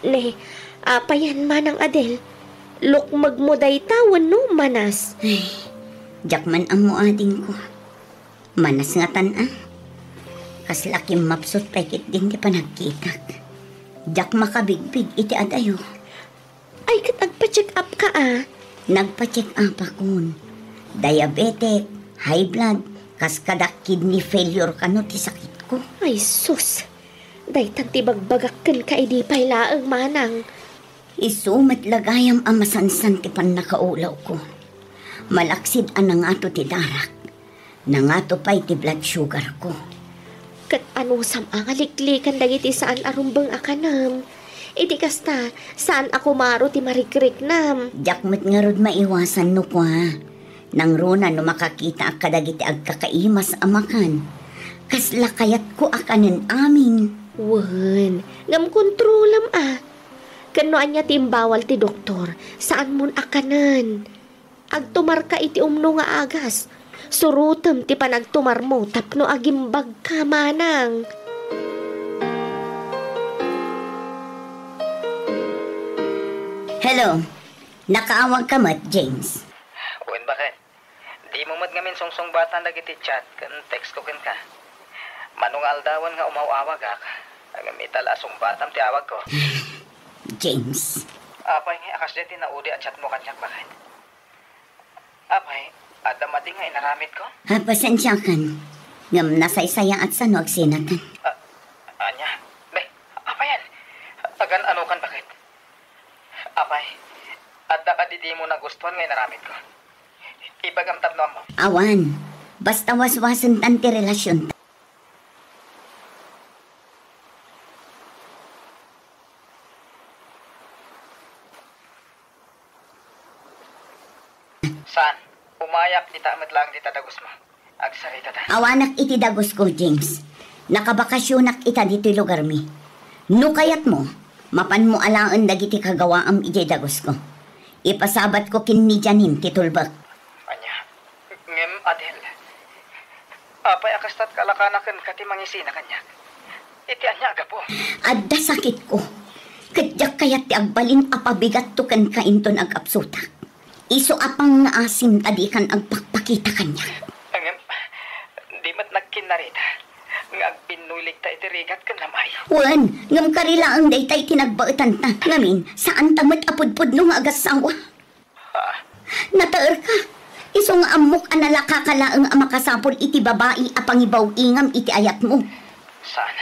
Ne, apayan, Manang Adel? Lukmegmo dayta wenno manas? Ay, diak man ammo, adingko. Manas ngatan, a. Kasla kimmapsut pay ketdin ti panagkitak. Diak makabigbig iti adayo. Ay, ket agpa-check-upka, a. Nagpa-check-upakon. Diabetic, high blood, kas kada kidney failure kano ti sakitko. Ay, sus! Daytan ti bagbagak kenka idi pay laeng, manang. Isu met la gayam a masansan ti pannakaulawko. Malaksid a nangato ti darak. Nangato pay ti blood sugarko. Ket anusam a nga liklikan dagiti saan a rumbeng a kanem? Idi kasta, saan a kumaro ti marikriknam? Diak met ngarud maiwasan no kua. Nangruna no makakitaak kadagiti agkakaimas a makan. Kasla kayatko a kanen amin. Wen, ngem kontrolam a. Ken no ania ti imbawal ti doktor, saanmon a kanen. Agtumarka iti umno nga agas. Surotem ti panagtumarmo tapno agimbagka, manang. Hello. Nakaawagka met, James? Wen, baket. Dimo met ngamin sungsungbatan dagiti chat ken text ko kenka. Mano nga aldawen nga umaw-awagak, ngem ita la a sungbatam ti awagko. James. Apay ngay a kasdiay ti naudi a chatmo kaniak, baket? Apay, adda madi nga inaramidko? Ah, pasensiakan. Ngem nasaysayaatsa no agsinatan. A-, ania? Be, apayan? Agan-anokan, baket? Apay, adda kadi dimo nagustuan nga inaramidko? Ibagam tapno ammom. Awan. Basta waswasentan ti relasionta. Saan? Umayak ita met laeng dita dagusmo. Agsaritata. Awanak iti dagusko, James. Nakabakasionak ita ditoy lugarmi. No kayatmo, mapanmo alaen dagiti kagawaam idiay dagusko. Ipasabatko ken ni Janine ti tulbek. Ania? Ngem, Adel, apay a kastatka la kana kenka ti mangisina kaniak? Iti ania a gapu? Adda sakitko, ket diak kayat ti agbalin a pabigatto kenka inton agkapsutak. Isu a pangngaasim ta dikan agpakpakita kaniak. Ngem, di met nagkinnarita nga agpinnuligta iti rigat ken namay. Wen, ngem kari laeng dayta iti nagbaetanta. Ngamin, saanta met a pudpudno nga agassawa. Ah. Nataerka. Isu nga ammok a nalakaka laeng a makasapul iti babai a pangibaw-ingam iti ayatmo. Saan?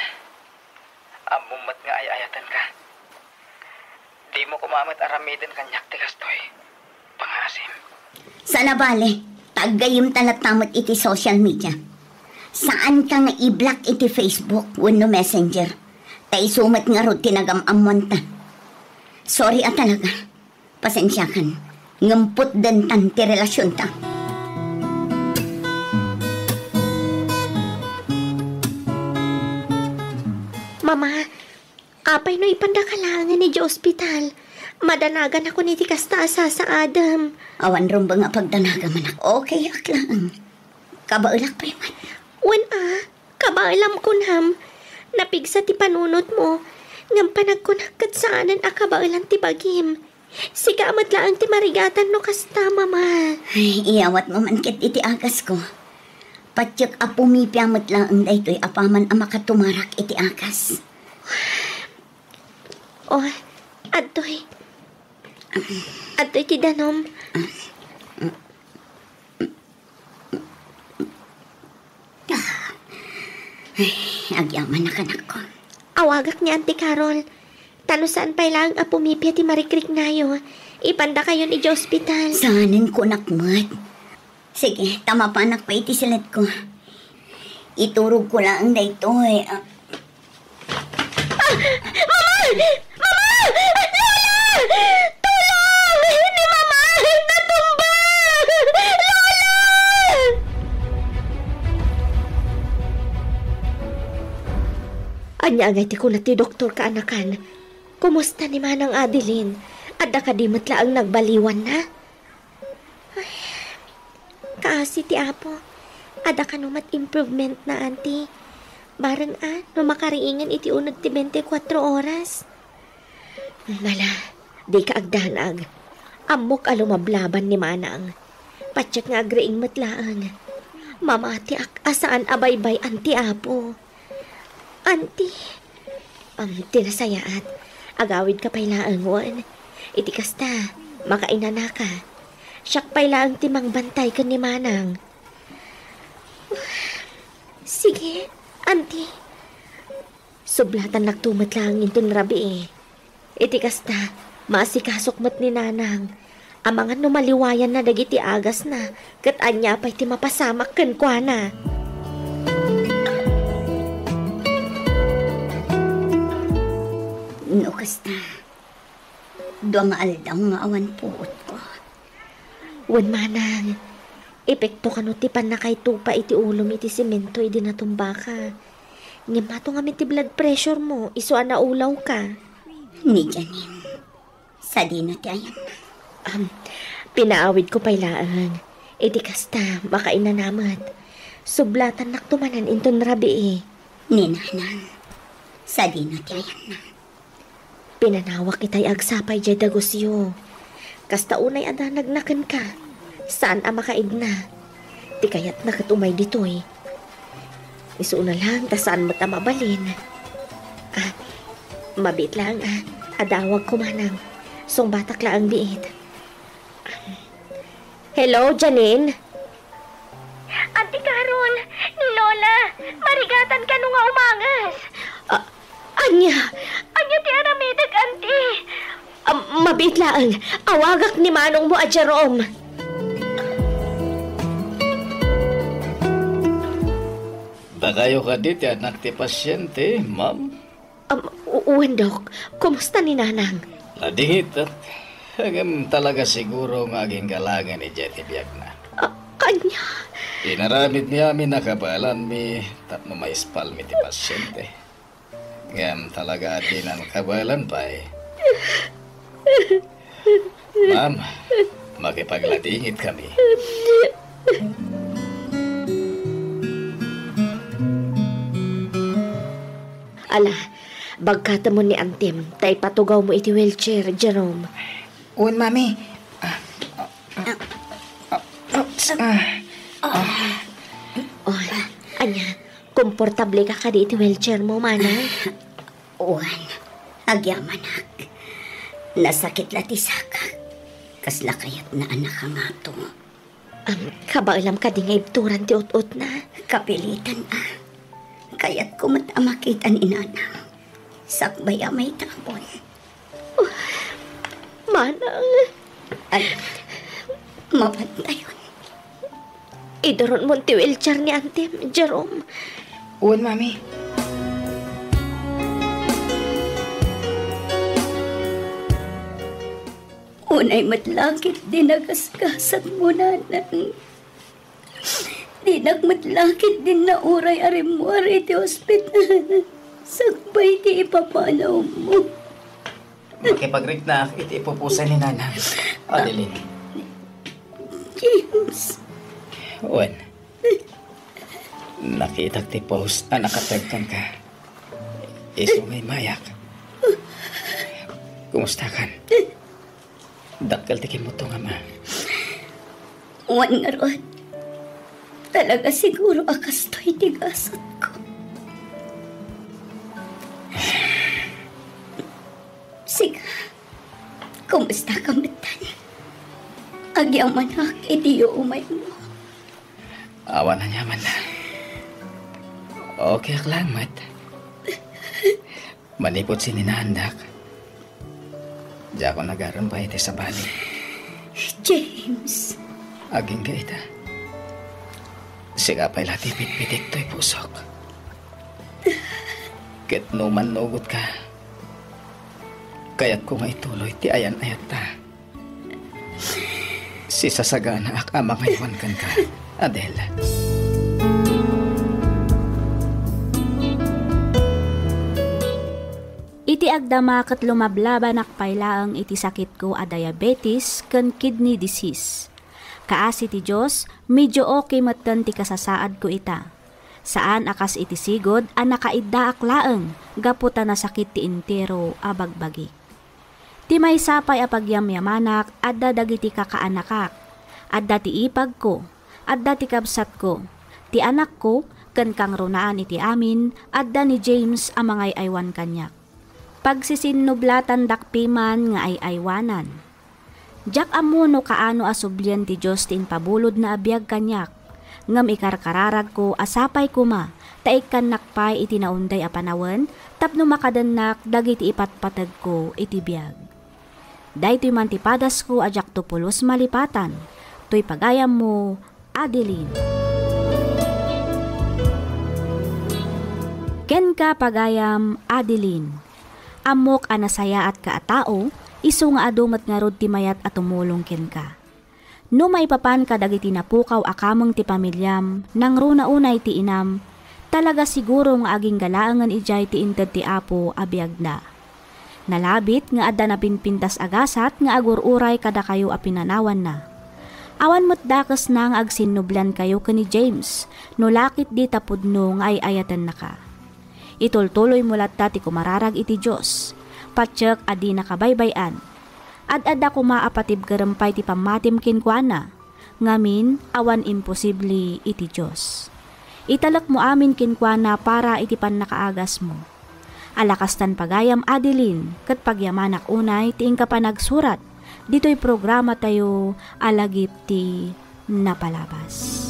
Ammom met nga ay-ayatenka. Dimo koma met aramiden kaniak ti kastoy. Pangaasim. Saan a bale, ta aggayemta latta met iti social media. Saanka nga i-block iti Facebook wenno Messenger. Ta isu met ngarud ti nagam-ammoanta. Sorry a talaga. Pasensiakan, ngem putdentan ti relasionta. Mama, apay no ipandaka laengen idiay ospital? Madanaganakon iti kasta a sasaadem. Awan rumbeng a pagdanagam, anak. Okay ak laeng. Kabaelak pay man. Wen a, kabaelam kunam. Napigsa ti panunotmo, ngem panagkunak ket saanen a kabaelan ti bagim. Sika met laeng ti marigatan no kasta, Mama. Ay, iyawatmo man ket iti agasko. Patiek a pumipia met laeng daytoy apaman a makatumarak iti agas. Oh, adtoy. Adtoy ti danum. Ay, agyamanak, anakko. Awagak ni Auntie Carol. Ta no saan pay laeng a pumipia ti marikriknayo, ipandakayon idiay ospital. Saanen kunak met. Sige, ta mapanak pay iti siletko. Iturogko laeng daytoy. Ah. Ah! Mama! Mama! Lola! Tulong! Ni Mama! Natumba! Lola! Ania ngay ti kuna ti doktor, kaanakan? Kumusta ni Manang Adeline? Adda kadi met laeng nagbaliwanna? Ay, kaasi ti Apo. Adda kano met improvement na, Auntie. Bareng a, no makariingen iti uneg ti bente kuatro oras. Mala, dika agdanag. Ammok a lumablaban ni Manang. Patiek nga agriing met laeng. Mamatiak a saan a baybay-an ti Apo. Auntie, am, ti nasayaat, agawidka pay laeng wen. Iti kasta, makainanaka. Siak pay laeng ti mangbantay ken ni Manang. Sige, Auntie. Sublatannakto met laeng inton rabii. Iti kasta, maasikasok met ni Nanang. Amangan no maliwayanna dagiti agasna, ket ania pay ti mapasamak kenkuana. No kasta, dua nga aldaw nga awan puotko. Wen, Manang, epekto kano ti pannakaytupa iti ulom iti semento idi natumbaka. Ngem ato ngamin ti blood pressure mo, isu a naulawka. Ni Janine, sadino ti ayanna? Am, pinaawidko pay laeng. Iti kasta, makainana met. Sublatannakto manen inton rabii. Ni Nanang, sadino ti ayanna? Pinanawak itay agsapa idiay dagusyo. Kasta unay a danagna kenka, saan a makaidna. Ti kayatna ket umay ditoy. Isuna laeng ta saan met a mabalin. Ah, mabiit laeng, ah. Adawagko manang. Sungbatak laeng biit. Hello, Janine? Auntie Carol, ni Lola, marigatan kano nga umanges. Ah, ania? Ania ti aramidek, Auntie? Ah, mabiit laeng. Awagak ni manongmo a Jerome. Dakayo kadi ti anak ti pasiente, ma'am? Um, u-, wen, Dok. Kumusta ni Nanang? Nadingitek. Ngem talaga siguro nga aginggalangen idiay ti biagna. Ah, ania? Inaramid mi amin a kabaelanmi tapno maispalmi ti pasiente. Ngem talaga a dinan kabaelan pay. Ma'am, makipagladingit kami. Ala, bagkatemon ni Antim, ta ipatugawmo iti wheelchair, Jerome. Wen, Mami. Ah, ah, ah, ah, ah. Oh, ania, komportable ka kadi iti wheelchair mo, Manang? Wen, agyamanak. Nasakit la ti sakak. Kasla kayatna a nakangato. Am, kabaelam kadi nga ibturan ti ut-utna? Kapilitan a. Kayatko met a makita ni Nanang. Sakbay a maitapon. Manang. Ay, mapantayon. Iduronmon ti wheelchair ni Antim, Jerome. Wen, Mami. Unay met la ketdi nagasgasatmo, Nanang. Dinak met la ketdi nauray a rimmuar iti ospital. Sakbay ti ipapanawmo. Makipagriknak iti ipupusay ni Nanang. Adeline. James. Wen, nakitak ti post a nakatag kenka. Isu nga immayak. Kumustakan? Dakkel ti kimmutongam, a. Wen ngarud, talaga siguro a kastoy ti gasatko. Siga, kumusta ka metten? Agyamanak iti yuumaymo. Awan aniaman la. Okay ak laeng met. Manipud sininaandak, diak nagarammo iti sabali. James. Agingga ita. Siga pay la ti pitpitik toy pusok. Ket no mannugot ka, kayatko nga ituloy ti ayan-ayatta. Sisasaganaak a mangaywan kenka, Adele. Iti agdama ket lumablabanak pay laeng iti sakitko a diabetes ken kidney disease. Kaasi ti Dios, medyo okay metten ti kasasaadko ita. Saan a kas iti sigud a nakaiddaak laeng gapu ta nasakit ti entero a bagbagik. Ti maysa pay a pagyamyamanak, adda dagiti kakaanakak, adda ti ipagko, adda ti kabsatko, ti anakko, ken kangrunaan iti amin, adda ni James a mangay-aywan kaniak. Pagsisinnublatan dakpiman nga ay-aywanan. Diak ammo no kaano a sublien ti Dios ti impabulodna a biag kaniak, ngem ikarkararagko a sapay koma ta ikkannak pay iti naunday a panawen tapno makadennak dagiti ipatpategko iti biag. Daytoy man ti padasko a diakto pulos malipatan, toy pagayammo, Adeline. Kenka, pagayam, Adeline. Ammok a nasayaatka a tao, isu nga adu met ngarud ti mayat a tumulong kenka. No maipapan kadagiti napukaw a kameng ti pamiliam, nangruna unay ti inam, talaga siguro nga agingga laengen idiay ti inted ti Apo a biagda. Nalabit nga adda napinpintas a gasat nga agur-uray kadakayo a pinanawanna. Awan met dakesna nga agsinnubliankayo ken ni James no la ketdi ta pudno nga ay-ayatennaka. Itultuloymo latta ti kumararag iti Dios, patiek a dinaka baybay-an. Ad-adda koma a patibkerem pay ti pammatim kenkuana. Ngamin, awan imposible iti Dios. Italekmo amin kenkuana para iti pannakaagasmo. Alakastan pagayam, Adeline, ket pagyamanak unay ti inka panagsurat ditoy programatayo a Lagip ti Napalabas.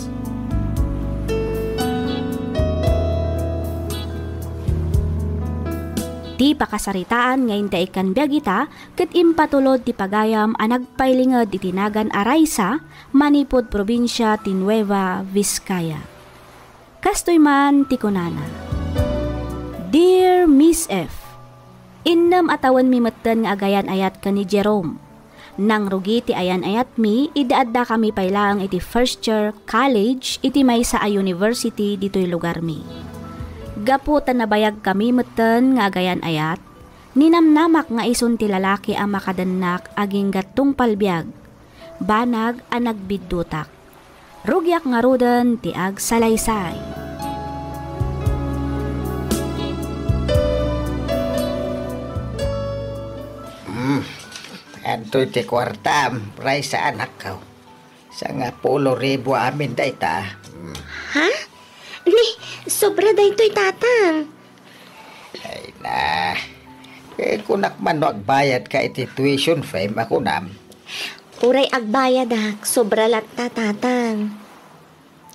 Ti pakasaritaan nga intaikkan biag ita ket impatulod ti pagayam a nagpailinged iti nagan a Raisa manipud probinsia ti Nueva Vizcaya. Kastoy man ti kunana, Dear Miss F, innem a tawenmi metten nga agayan-ayat ken ni Jerome. Nangrugi ti ayan-ayatmi idi addakami pay laeng iti first year college iti maysa a university ditoy lugarmi. Gapu ta nabayagkami metten nga agayan-ayat, ninamnamak nga isun ti lalaki a makadennak agingga tungpal biag, banag a nagbiddutak. Rugiak ngaruden ti agsalaysay. Hmm. Adtoy ti kuartam, Raisa, anakko. Sangapulo ribu amin dayta. Hmm. Ha? Ni, sobra daytoy, Tatang. Ay na. Eh, kunak man no agbayad ka iti tuition fee, makunam. Uray agbayadak, sobra latta, Tatang.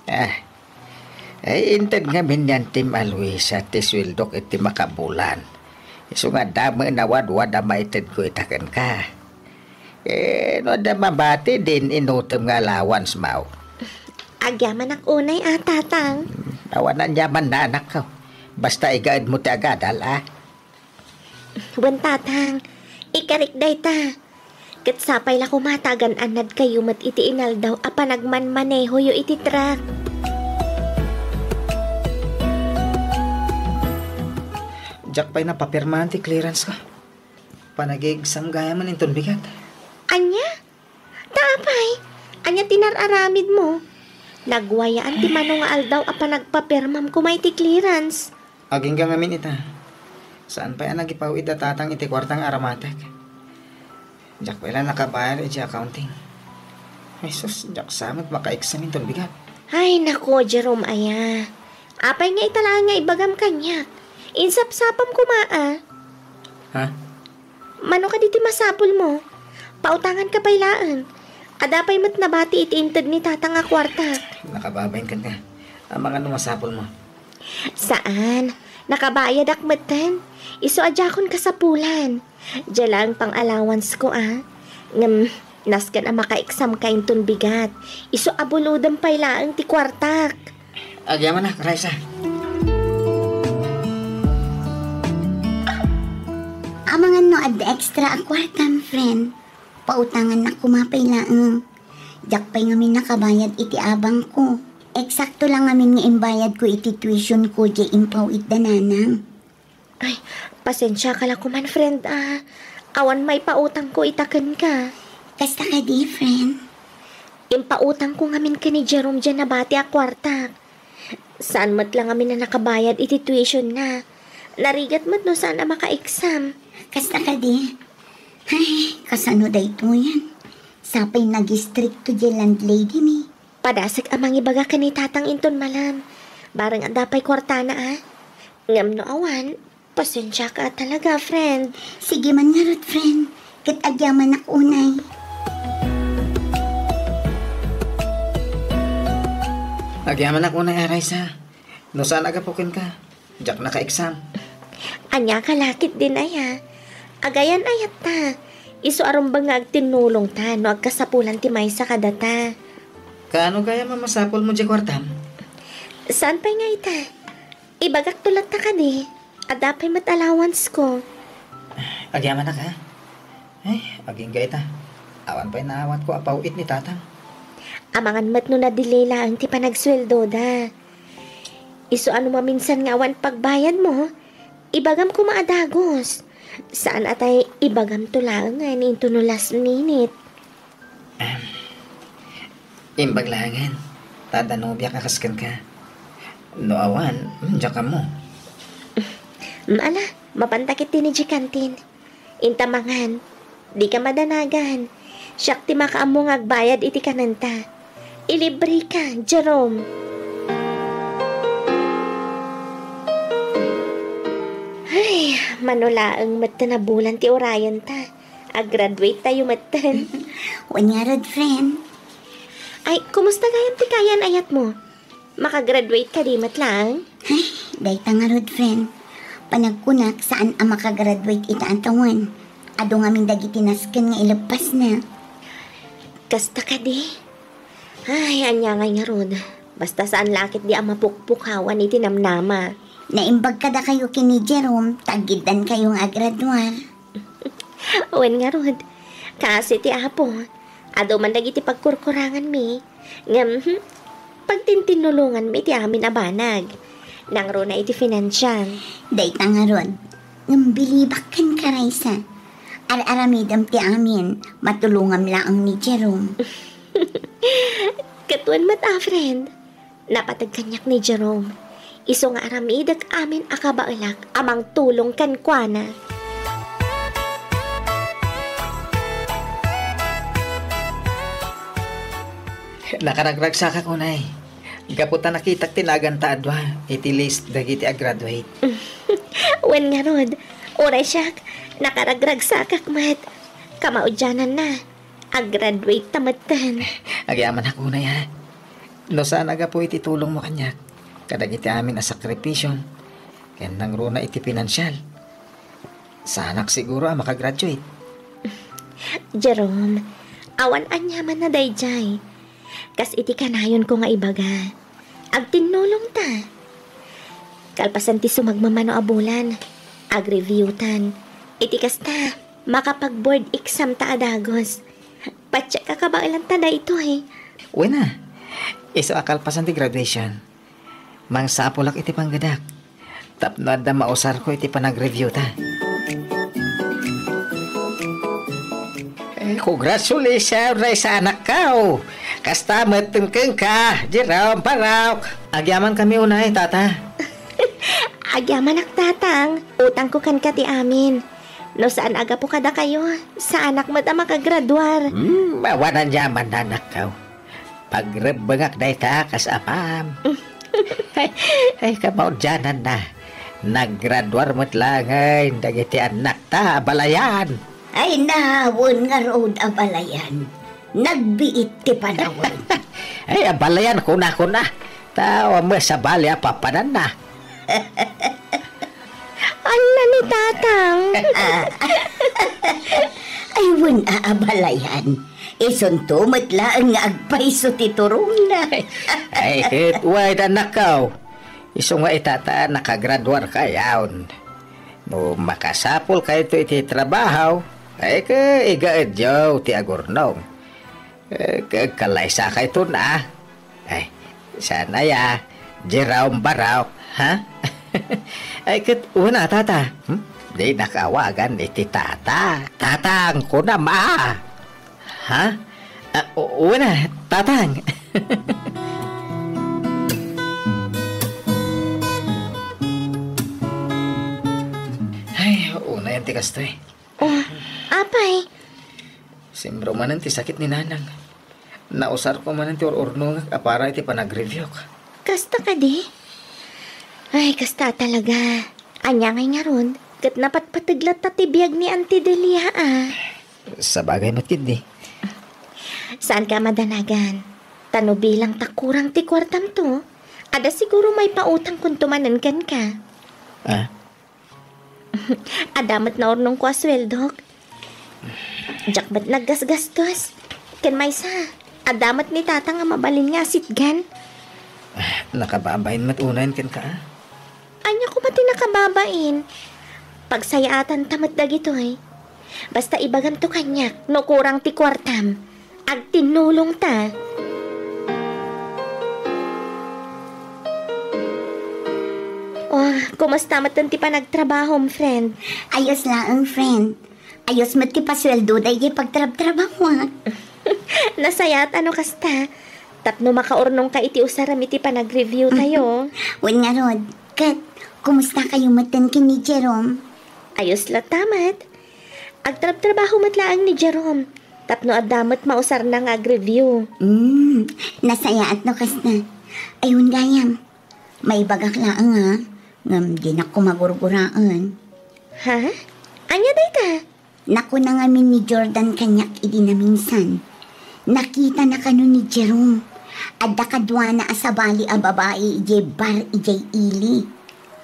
Ah, ay, inted ngamin ni Antim a Luisa ti sueldok iti makabulan. Isu nga adda met a wadwad a maitedko ita kenka. Eh, no adda mabati, din inutem nga allowance mo. Agyamanak unay a, Tatang. Awan aniamanna, anakko. Basta igaedmo ti agadal, a. Wen, Tatang, ikarik dayta. Ket sapay la koma ta agan-annadkayo met iti inaldaw a panagmanmanehoyo iti truck. Diak pay napapirmaen ti clearance ko. Panagigsamgayam man inton bigat. Ania? Ta apay, ania ti nar-aramidmo? Nagwayaan ti mano nga aldaw a panagpapirmam koma iti clearance. Agingga ngamin ita. Saan pay a nagipaw-id a Tatang iti kuarta nga aramatek. Diak pay la nakabayad iti accounting. Ay sus, diak sa met makaeksamin ton bigat. Ay, nako, Jerome, aya. Apay nga ita laeng nga ibagam kaniak? Insapsapam koma, a. Ha? Mano kadi ti masapulmo? Pautanganka pay laeng. Adda pay met nabati iti inted ni Tatang a kuarta. Nakababain kenka. Amangan no masapulmo. Saan. Nakabayadak metten. Isu a diakon kasapulan. Dia laeng pang-allowance ko, a. Ngem, nasken a makaeksamka inton bigat. Isu a bulodem pay laeng ti kuartak. Agyamanak, Raisa. Amangan no adda extra a kuartam, friend. Pautangannak koma pay laeng. Diak pay ngamin nakabayad iti abangko. Eksakto la ngamin nga imbayadko iti tuition ko diay impaw-id da nanang. Ay, pasensiaka la koman, friend, a. Awan maipautangko ita kenka. Kasta kadi, friend? Impautangko ngamin ken ni Jerome diay nabati a kuartak. Saan met la ngamin a nakabayad iti tuition na. Narigat met no saan a maka-exam. Kasta kadi? Ay, kasano daytoyen? Sapay nagistrikto diay landlady mi. Padasek a mangibaga ken ni Tatang inton malem. Bareng adda pay kuartana, a. Ngem no awan, pasensiaka talaga, friend. Sige man ngarud, friend. Ket agyamanak unay. Agyamanak unay, a, Raisa. No saan a gapu kenka, diak naka-exam. Ania ka la ketdin aya? Agayan-ayatta. Isu a rumbeng nga agtinnulongta no agkasapulan ti maysa kadata. Kaano gayam a masapulmo diay kuartam? Saan pay nga ita? Ibagakto latta kadi. Adda pay met allowance ko. Agyamanak, a. Ay, agingga ita. Awan pay naawatko a paw-it ni Tatang. Amangan met no na-delay laeng ti panagsueldoda. Isu a no maminsan nga awan pagbayadmo, ibagam koma a dagus. Saan a tay ibagamto laengen intono last minute. Em, imbag laengen, ta adda nobiak a kas kenka. No awan, mm, diak ammo. Mm, ala, mapanta ketdi idiay kantin. Inta mangan, dika madanagan. Siak ti makaammo nga agbayad iti kanenta. Ilibreka, Jerome. Ay, mano laeng met ta nabulan ti urayenta. Ag-graduate tayo metten. Wen ngarud, friend. Ay, kumusta gayam ti kayan-ayatmo? Makagraduate kadi met laeng? Ay, dayta ngarud, friend. Panagkunak, saan a makagraduate ita a tawen. Adu ngamin dagiti nasken nga ileppasna. Kasta kadi? Ay, ania ngay ngarud. Basta saan la ketdi a mapukpukawan iti namnama. Naimbag kadakayo ken ni Jerome, ta aggiddankayo nga agraduar. Wen ngarud, kaasi ti Apo, adu man dagiti pagkurkuranganmi, ngem, hmm, pagtintinnulonganmi ti amin a banag. Nangruna iti finansial. Dayta ngarud, ngem bilibak kenka, Raisa. Ar-aramidem ti amin, matulongam laeng ni Jerome. Ket wen met a, friend. Napateg kaniak ni Jerome. Isu nga aramidek amin a kabaelak a mangtulong kenkuana. Nakaragragsakak unay. Gapu ta nakitak ti naganta a dua iti list dagiti a-graduate. Wen ngarud, uray siak, nakaragragsakak met. Kamaudiananna, a-graduate ta metten. Agyamanak unay, ha? No saan a gapu iti tulongmo kaniak, kadagiti amin a sakripisio, ken nangruna iti pinansial, Saanak siguro a makagraduate. Jerome, awan aniamanna daydiay. Kas iti kanayonko nga ibaga, agtinnulongta. Kalpasan ti sumagmamano a bulan, agreviewtan. Iti kasta, makapag-board examta a dagus. Patse a kabaelanta daytoy. Wen a, isu a kalpasan ti graduation, mangsapulak iti panggedak tapno adda mausarko iti panagreviewta. Eh, congratulations, Ray, sa anakko. Kasta met kenka, Jerome, Barok. Agyamankami unay, Tata. Agyamanak, Tatang. Utangko kenka ti amin. No saan a gapu kadakayo, saanak met a makagraduar. Hmm, awan aniamanna, anakko. Pagrebbengak dayta kas amam. Ay, ay, kamaudiananna. Naggraduar met laengen dagiti annakta a balayan. Ay, nawen ngarud a balayan. Nagbiit ti panawen. Ay, a balayan, kuna, kuna. Tao a sabali a papananna. Ania ni Tatang? Ay, wen a, a balayan. Isunto met laeng nga agpayso ti turongna. Ay, ket wen, anakko. Isu nga ita ta nakagraduarkayon. No makasapulkayto iti trabaho, ay, ket igaedyo ti agurnong. Eh, ket kalaysakayton a. Ay, saan aya, Jerome, Barok, ha? Ay, ket wen a, Tata. Hmm? Dinak awagan iti Tata. Tatang, kunam a. Ha? Ah, u-, wen a, Tatang. Ay, unayen ti kastoy. Oh, apay? Simro manen ti sakit ni Nanang. Nausarko manen ti ur-urnongek a para iti panagreviewk. Kasta kadi? Ay, kasta talaga. Ania ngay ngarud, ket napatpateg latta ti biag ni Auntie Delia, a. Sabagay met ketdi. Saanka a madanagan. Ta no bilang ta kurang ti kuartamto, adda siguro maipautangkonto manen kenka. Ah? Adda met naurnongko a sueldok. Diak met naggasgastos. Ken maysa, adda met ni Tatang a mabalin nga asitgan. Ah, nakababain met unayen kenka, a. Ania koma ti nakababain? Pagsayaatanta met dagitoy. Basta ibagamto kaniak no kurang ti kuartam. Agtinnulongta. Oh, kumusta met ti panagtrabahom, friend? Ayos laeng, friend. Ayos met ti pasueldo daydiay pagtrabtrabahoak. Nasayaat a no kasta. Tapno makaurnongka iti usarem iti panagreviewtayo. Wen ngarud, ket, kumusta kayo metten ken ni Jerome? Ayos latta met. Agtrabtrabaho met laeng ni Jerome, tapno adda met mausarna nga agreview. Hmm, nasayaat no kasta. Ay, wen gayam, maibagak laeng a, ngem dinak koma gurguraen. Ha? Ania dayta? Nakuna ngamin ni Jordan kaniak idi naminsan. Nakitana kano ni Jerome. Adda kaduana a sabali a babai idiay bar idiay ili.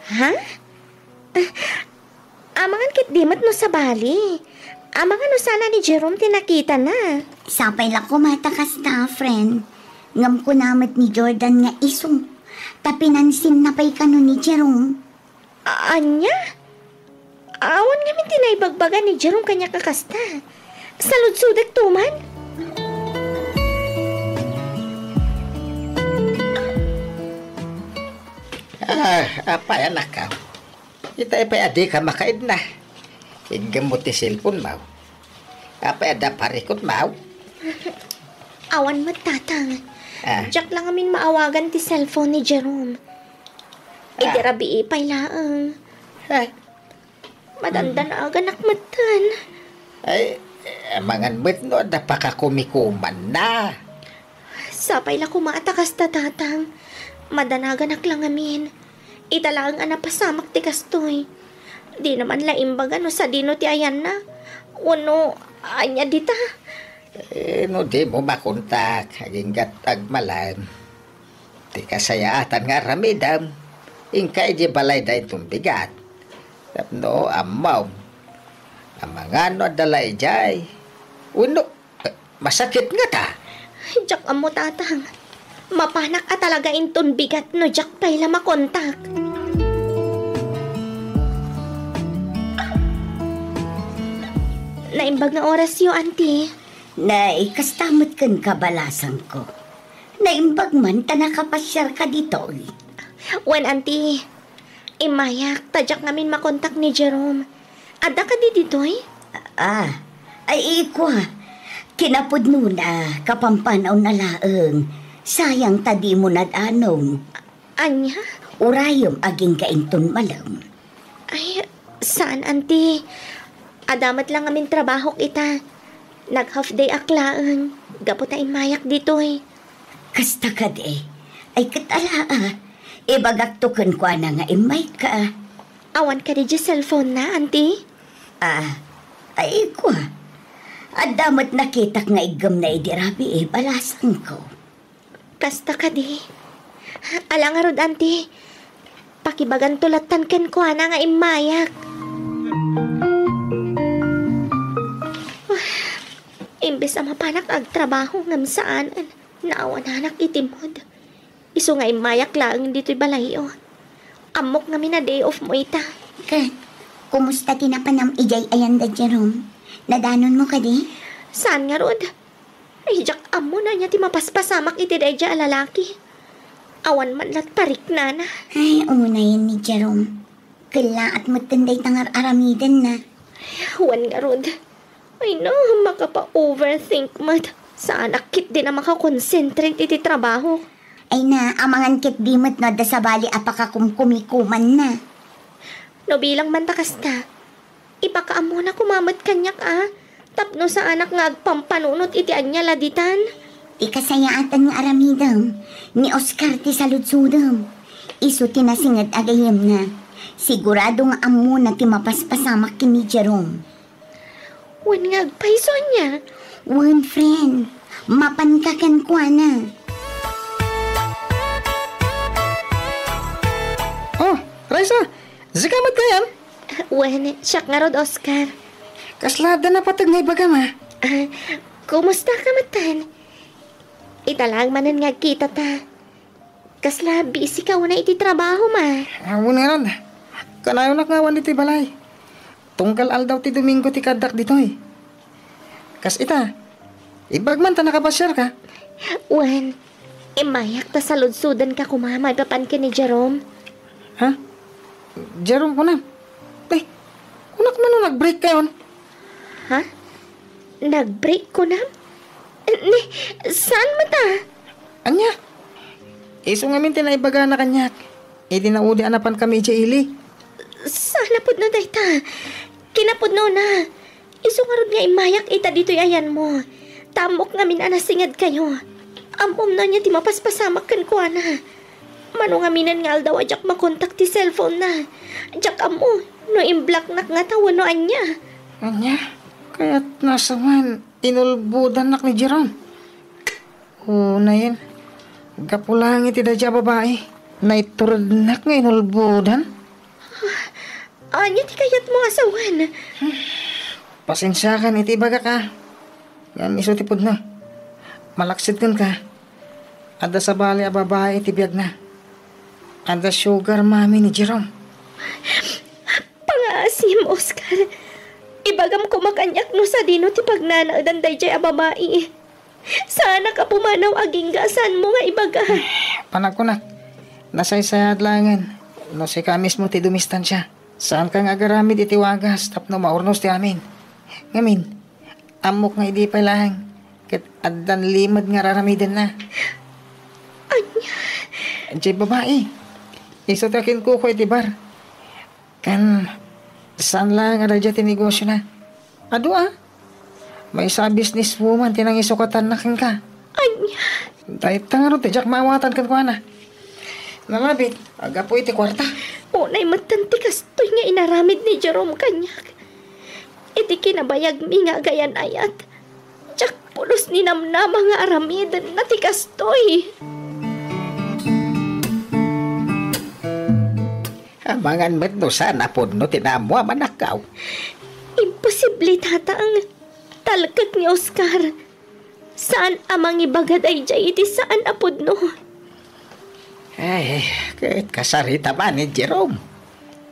Ha? Ah, amangan ketdi met no sabali. Amangan no saan a ni Jerome ti nakitana. Sapay la koma ta kasta, friend. Ngem kuna met ni Jordan nga isu. Ta pinansinna pay kano ni Jerome. A-, ania? Awan ngamin ti naibagbaga ni Jerome kaniak a kasta. Saludsodekto man. Ah, apay, anakko. Itay pay a dika makaidna. Iggem mo ti cellphone mo. Apay, adda parikut mo? Awan met, Tatang. Ah. Diak la ngamin maawagan ti cellphone ni Jerome. Idi Ah. rabii pay laeng. Ah. Madandanaganak metten. Ay, amangan met no adda pakakumikumanna. Sapay la koma ta kasta, Tatang. Madanaganak la ngamin. Ita laeng a napasamak ti kastoy. Dina man la imbaga no sadino ti ayanna. Wenno, ania dita? Eh, no dimo makontak, aginggat agmalam. Ti kasayaatan nga aramidem, inka idiay balayda inton bigat. Tapno ammom, Amangan no adda la idiay. Wenno, eh, masakit ngata? Diak ammo, Tatang. Mapanak a talaga inton bigat no diak pay la makontak. Naimbag nga orasyo, Auntie. Nay, kasta met kenka, balasangko. Naimbag man ta nakapasiarka ditoy. Wen, Auntie. Immayak, ta diak ngamin makontak ni Jerome. Adda kadi ditoy? Ah, ay, ikua. Kinapudnona, kapampanawna laeng. Sayang ta dimo nadanom. Ania? Urayem agingga inton malem. Ay, saan, Auntie. Adda met la ngamin trabahok ita. Nag-half day ak laeng, gapu ta immayak ditoy. Kasta kadi. Ay, ket ala, ah. Ibagakto kenkuana nga immayka. Awan kadi diay cellphone na, Auntie? Ah, ay, kua. Adda met nakitak nga iggemna idi rabii, balasangko. Kasta kadi. Ala ngarud, Auntie. Pakibaganto lattan kenkuana nga immayak. Imbes a mapanak agtrabaho ngem saan, naawananak iti mood. Isu nga immayak laeng ditoy balayyo. Ammok ngamin a day off mo ita. Ket, kumusta ti napanam idiay ayanda, Jerome? Nadanonmo kadi? Saan ngarud? Ay, diak ammo no ania ti mapaspasamak iti daydiay a lalaki. Awan man lat pariknana. Ay, unayen ni Jerome. Kellaat metten dayta nga ar-aramidenna. Wen ngarud. Ay, no, makapa-overthink met. Saanak ketdin a makakonsentrate iti trabaho. Ay na, amangan ketdi met no adda sabali a pakakumkumikumanna. No bilang man ta kasta, ipakaammona koma met kaniak a, tapno saanak nga agpampanunot iti ania la ditan. Ti kasayaatan nga aramidem, ni Oscar ti saludsodem. Isu ti nasinged a gayyemna. Sigurado nga ammona ti mapaspasamak ken ni Jerome. Wen nga agpayso ania? Wen, friend. Mapanka kenkuana. Oh, Raisa, sika met gayam? Wen, siak ngarud, Oscar. Kasla adda napateg nga ibagam, a? Ah, kumusta ka metten? Ita laeng manen nga agkitata. Kasla busy ka unay iti trabahom, a? Ah, wen ngarud. Kanayonak nga awan iti balay. Tunggal aldaw ti Domingo ti kaaddak ditoy. Kas ita, imbag man ta nakapasiarka? Wen, immayak ta saludsodenka koma maipapan ken ni Jerome. Ha? Jerome kunam? Eh, kunak man no nag-breakkayon? Ha? Nag-break kunam? Ni, saan met a? Ania? Isu ngamin ti naibagana kaniak. Idi naudi a napankami idiay ili. Saan a pudno dayta? Kinapudnona. Isu ngarud nga immayak ita ditoy ayanmo. Ta ammok ngamin a nasingedkayo. Ammom no ania ti mapaspasamak kenkuana. Mano ngaminen nga aldaw a diak makontak ti cellphone na. Diak ammo no imblocknak ngata wenno ania. Ania? Kayatna sa man, inulbodannak ni Jerome. Unayen, gapu laeng iti daydiay a babai, naiturednak nga inulbodan. Ania ti kayatmo a sawen? Pasensiakan iti ibagak, a. Ngem isu ti pudno. Malaksid kenka, adda sabali a babai iti biagna. Adda sugar mommy ni Jerome. Pangaasim, Oscar. Ibagam koma kaniak no sadino ti pagnanaedan daydiay a babai. Saanak a pumanaw agingga a saanmo nga ibaga. Panagkunak, nasaysayaat laengen no sika mismo ti dumistansia. Saanka nga agaramid iti wagas tapno maurnos ti amin. Ngamin, ammok nga idi pay laeng ket addan limed nga raramidenna. Ania? Diay babai. Isu ti akinkuko iti bar. Kan, saan laeng a daydiay ti negosiona? Adu a. Maysa a businesswoman ti nangisukatanna kenka. Ania? Dayta ngarud ti diak maawatan kenkuana. Nalabit, aggapu iti kuarta. Unay metten ti kastoy nga inaramid ni Jerome kaniak. Iti kinabayagmi nga agayan-ayat, diak pulos ninamnama nga aramidenna ti kastoy. Amangan met no saan a pudno ti naammo a manakkaw. Imposible, Tatang. Talkek ni Oscar. Saan a mangibaga daydiay iti saan a pudno. Ay, ket kasarita man ni Jerome.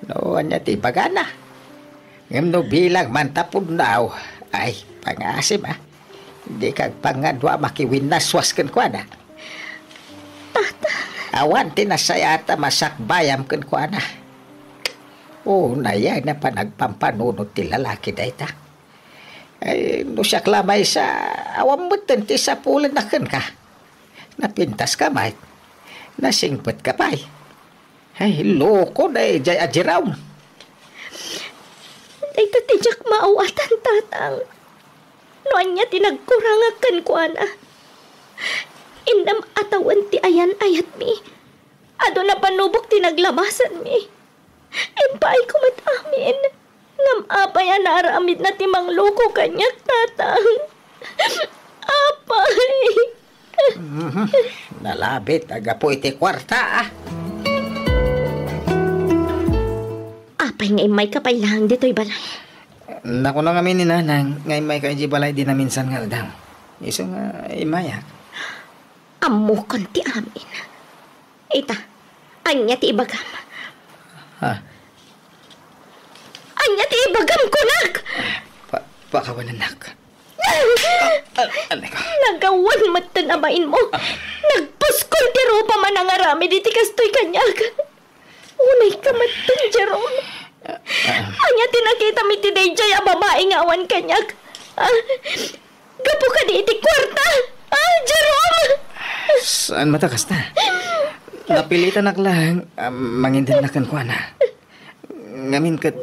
No, ania ti ibagana? Ngem no bilang man ta pudno, ay, pangasim, a. Dika agpangadua a makiwinnaswas kenkuana. Tata. Awan ti nasayaat a masakbayam kenkuana. Unay a panagpampanunot ti lalaki dayta. Ay, no siak la maysa, awan metten ti sapulenna kenka. Napintaska met. Nasingpetka pay. Ay, loko daydiay a Jerome. Dayta ti diak maawatan, Tatang. No ania ti nagkurangak kenkuana. Innem a tawen ti ayan-ayatmi. Adu a panubok ti naglabasanmi. Impaayko met amin. Ngem apay a naaramidna ti mangloko kaniak, Tatang? Apay! Mhm. Nalabit a gapu iti kuarta, a. Apay nga immayka pay laeng ditoy balay? Nakuna ngamin ni Nanang nga immayka idiay balay idi naminsan nga aldaw. Isu nga immayak. Ammokon ti amin. Ita, ania ti ibagam? Ha? Ania ti ibagam, kunak? Pa-, pakawanennak. Ah, ah, anak. Nagawan metten a bainmo. Nagpuskol ti rupam a nangaramid iti kastoy kaniak. Unayka metten, Jerome. Ah, ah. Ania ti nakitam iti daydiay a babai nga awan kaniak? Ah, gapu kadi iti kuarta? Ah, Jerome! Saan met a kasta? Napilitanak laeng a mangindennak kenkuana. Ngamin ket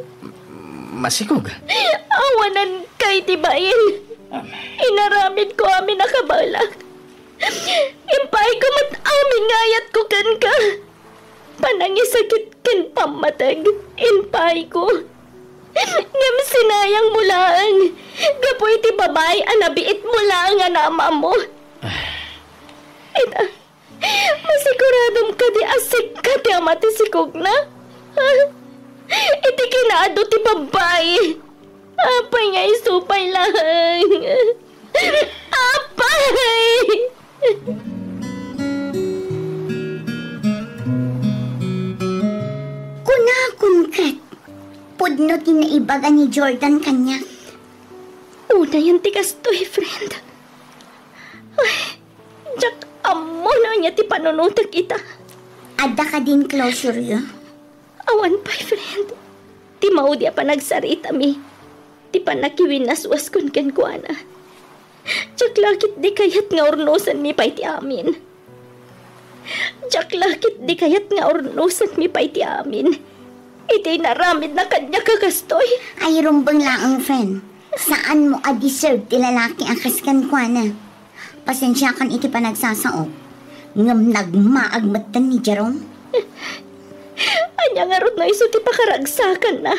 masikog. Awananka iti bain. Inaramidko amin a kabaelak. Impaayko met amin nga ayatko kenka. Panangisakit ken pammateg, impaayko. Ngem sinayangmo laeng, gapu iti babai a nabiitmo laeng a naammo. Ita, masiguradom kadi a sika ti ama ti sikogna? Ha? Iti kinaadu ti babai. Apay nga isu pay laeng? Apay! Kunakon ket, pudno ti naibaga ni Jordan kaniak. Unayen ti kastoy, friend. Ay, diak ammo no ania ti panunotek ita. Adda kadin closure-yo? Awan pay, friend. Ti maudi a panagsaritami, ti pannakiwinnaswaskon kenkuana. Diak la ketdi kayat nga urnosanmi pay ti amin. Diak la ketdi kayat nga urnosanmi pay ti amin. Iti inaramidna kaniak a kastoy. Ay, rumbeng laeng, friend. Saanmo a deserve ti lalaki a kas kenkuana. Pasensiakan iti panagsasaok, ngem nagmaag metten ni Jerome. Ania ngarud no isu ti pakaragsakanna?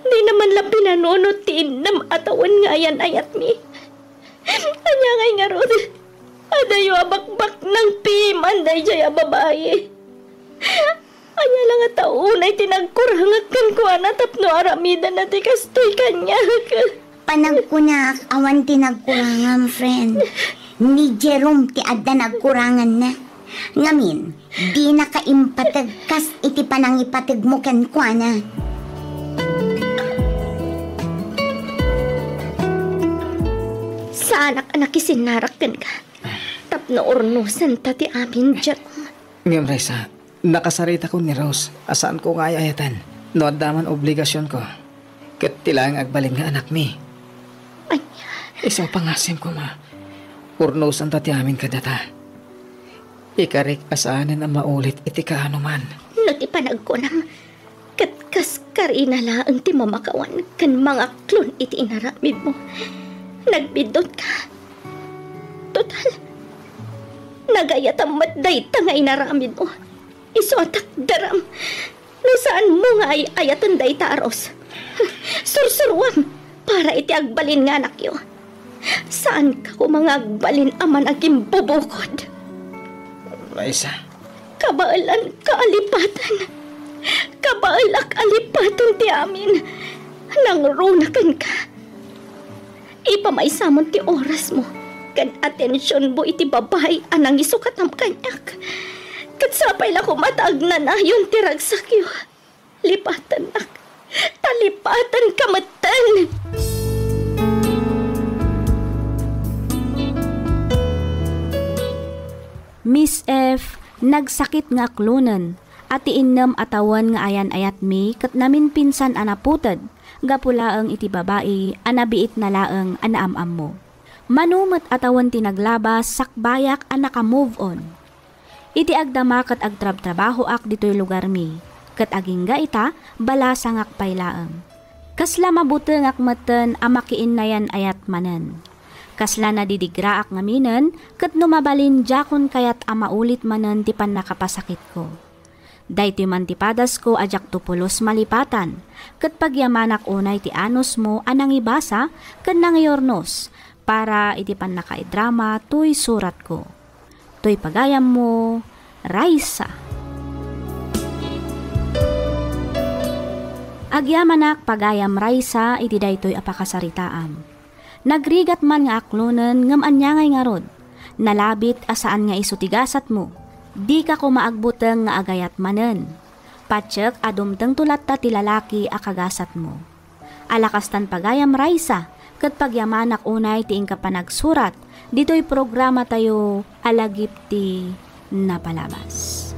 Dina man la pinanunot ti innem a tawen nga ayan-ayatmi. Ania ngay ngarud? Adayo a bakbaknang piman daydiay a babai. Ania la ngata unay ti nagkurangak kenkuana tapno aramidenna ti kastoy kaniak? Panagkunak, awan ti nagkurangam, friend. Ni Jerome ti adda nagkuranganna. Ngamin, dinaka impateg kas iti panangipategmo kenkuana. Saanak a nakisinnarak kenka. Tapno urnosenta ti amin, Jerome. Ngem, Raisa, nakasaritako ni Rose a saanko nga ay-ayatan no adda man obligasionko ket ti laeng agbalin nga anakmi. Ania? Isu a pangasim koma, urnosenta ti amin kadata. Ikarik a saanen a maulit iti kaanoman. No ti panagkunam, ket kas karina laeng ti mamakawan ken mangaklon iti inaramidmo. Nagbiddutka. Total, nagayatam met dayta nga inaramidmo. Isu a takderam. No saanmo nga ay-ayaten dayta a Rose, sursuruam para iti agbalin nga anakyo. Saanka koma nga agbalin a managimbubukod. Raisa. Kabaelanka a lipaten. Kabaelak a lipaten ti amin. Nangruna kenka. Ipamaysam ti orasmo ken atensionmo iti babai a nangisukatam kaniak. Ket sapay la koma ta agnanayon ti ragsakyo. Lipatennak. Ta lipatenka metten. Miss F, nagsakit nga aklonen a ti innem a tawen nga ayan-ayatmi ket naminpinsan a naputed gapu laeng iti babai a nabiitna laeng a naam-ammo. Mano met a tawen ti naglabas, sakbayak a naka-move on. Iti agdama ket agtrabtrabahoak ditoy lugarmi, ket agingga ita, balasangak pay laeng. Kasla mabutengak metten a makiinnayan-ayat manen. Kasla nadidigraak ngaminen, ket no mabalin, diakon kayat a maulit manen ti pannakapasakitko. Daytoy man ti padasko a diakto pulos malipatan, ket pagyamanak unay ti anusmo a nangibasa ken nangiurnos para iti pannakaidrama toy suratko. Toy pagayammo, Raisa. Agyamanak pagayam Raisa iti daytoy a pakasaritaam. Nagrigat man nga aklonen ngem ania ngay ngarud? Nalabit a saan nga isu ti gasatmo. Dika koma agbuteng nga agayat manen. Patiek a dumtengto latta ti lalaki a kagasatmo. Ala kastan pagayam Raisa, ket pagyamanak unay ti inka panagsurat ditoy programatayo a Lagip ti Napalabas.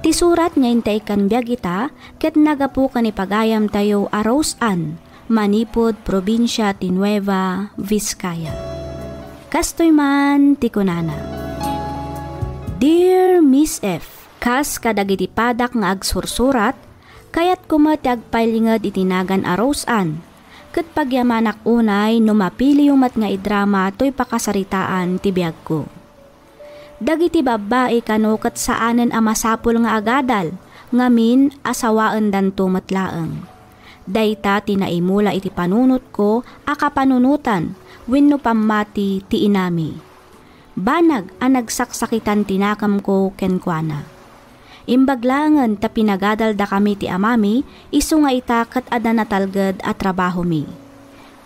Ti surat nga intay kan biag ita ket nagapu ken ni pagayamtayo a Rose Ann, manipud probinsia ti Nueva Vizcaya. Kastoy man ti kunana, Dear Miss F, kas kadagiti padak nga agsursurat, kayatko met ti agpailinged iti nagan a Rose Ann, ket pagyamanak unay no mapiliyo met nga idrama toy pakasaritaan ti biagko. Dagiti babbai kano ket saanen a masapul nga agadal, ngamin, asawaendanto met laeng. Dayta ti naimula iti panunotko a kapanunotan wenno pammati ti inami. Banag a nagsaksakitan ti nakemko kenkuana. Imbag laengen ta pinagadaldakami ti amami, isu nga ita ket adda natalged a trabahomi.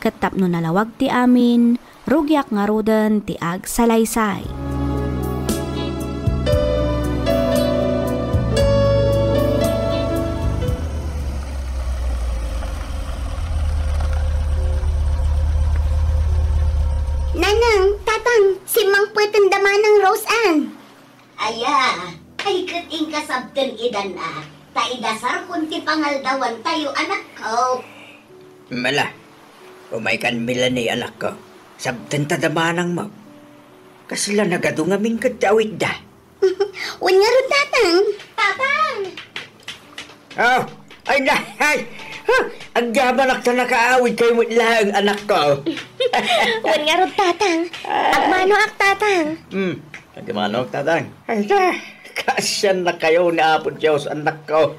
Ket tapno nalawag ti amin, rugiak ngaruden ti agsalaysay. Nanang, Tatang, simmangpeten da manang Rose Ann. Aya, ay ket inka sabten idan a, ta idasarkon ti pangaldawantayo, anakko. Mala, umaykan Melanie, anakko. Sabten ta da manangmo. Kasla nagadu ngamin ket ti awitda. Wen ngarud, Tatang. Tatang! Oh, ay na, ay! Huh, agyamanak ta nakaawidkayo met laeng, anakko. Wen ngarud, Tatang. Ay. Agmanoak, Tatang. Hmm. Agmanoak, Tatang. Ay, da, kaasiannakayo ni Apo Dios, anakko.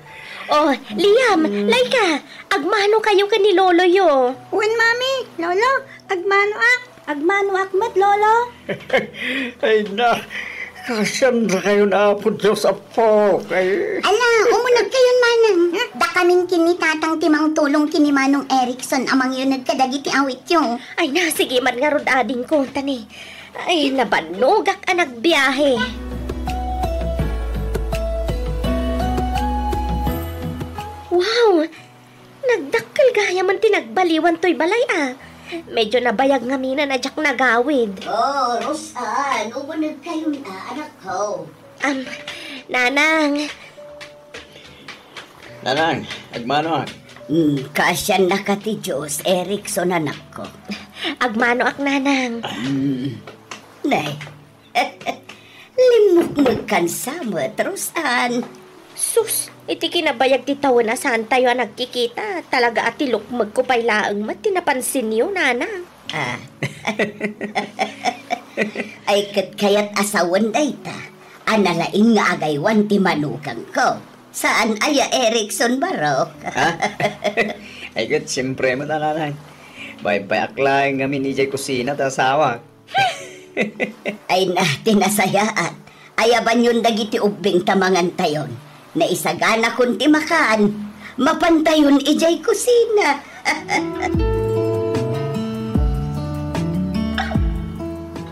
Oh, Liam, hmm, Laika, agmanokayo ken ni loloyo. Wen, Mami, Lolo, agmanoak. Agmanoak met, Lolo. Ay, na, kaasiannakayo ni Apo Dios, Apo. Ay. Ala, umunegkayon manang. Dakamin ken ni Tatang ti mangtulong ken ni Manong Erickson a mangyuneg kadagiti awityo. Ay, na, sige man ngarud, adingko, tani. Ay, nabannogak a nagbiahe. Wow! Nagdakkel gayamen ti nagbaliwan toy balay a. Medyo nabayag ngaminen a diak nagawid. Oh, Rose Ann, umunegkayon a, anakko. Am, Nanang. Nanang, agmanoak. Hmm, kaasiannaka ti Dios, Erickson, anakko. Agmanoak, Nanang. Hmm. Nay, limmukmukkan sa met, Rose Ann. Sus, iti kinabayag ti tawen a saantayo a nagkikita, talaga a ti lukmegko pay laeng met ti napansinyo, Nanang. Ah. Ay, ket kayat a sawen dayta a nalaing nga agaywan ti manugangko. Saan aya, Erickson, barok? Ha? Ay, ket, siyempre met, Nanang. Baybayak laeng ngamin idiay kusina ti asawak. Ay na, ti nasayaat, Ayabanyon dagiti ubbing ta mangantayon. Naisaganakon ti makan. Mapantayon idiay kusina.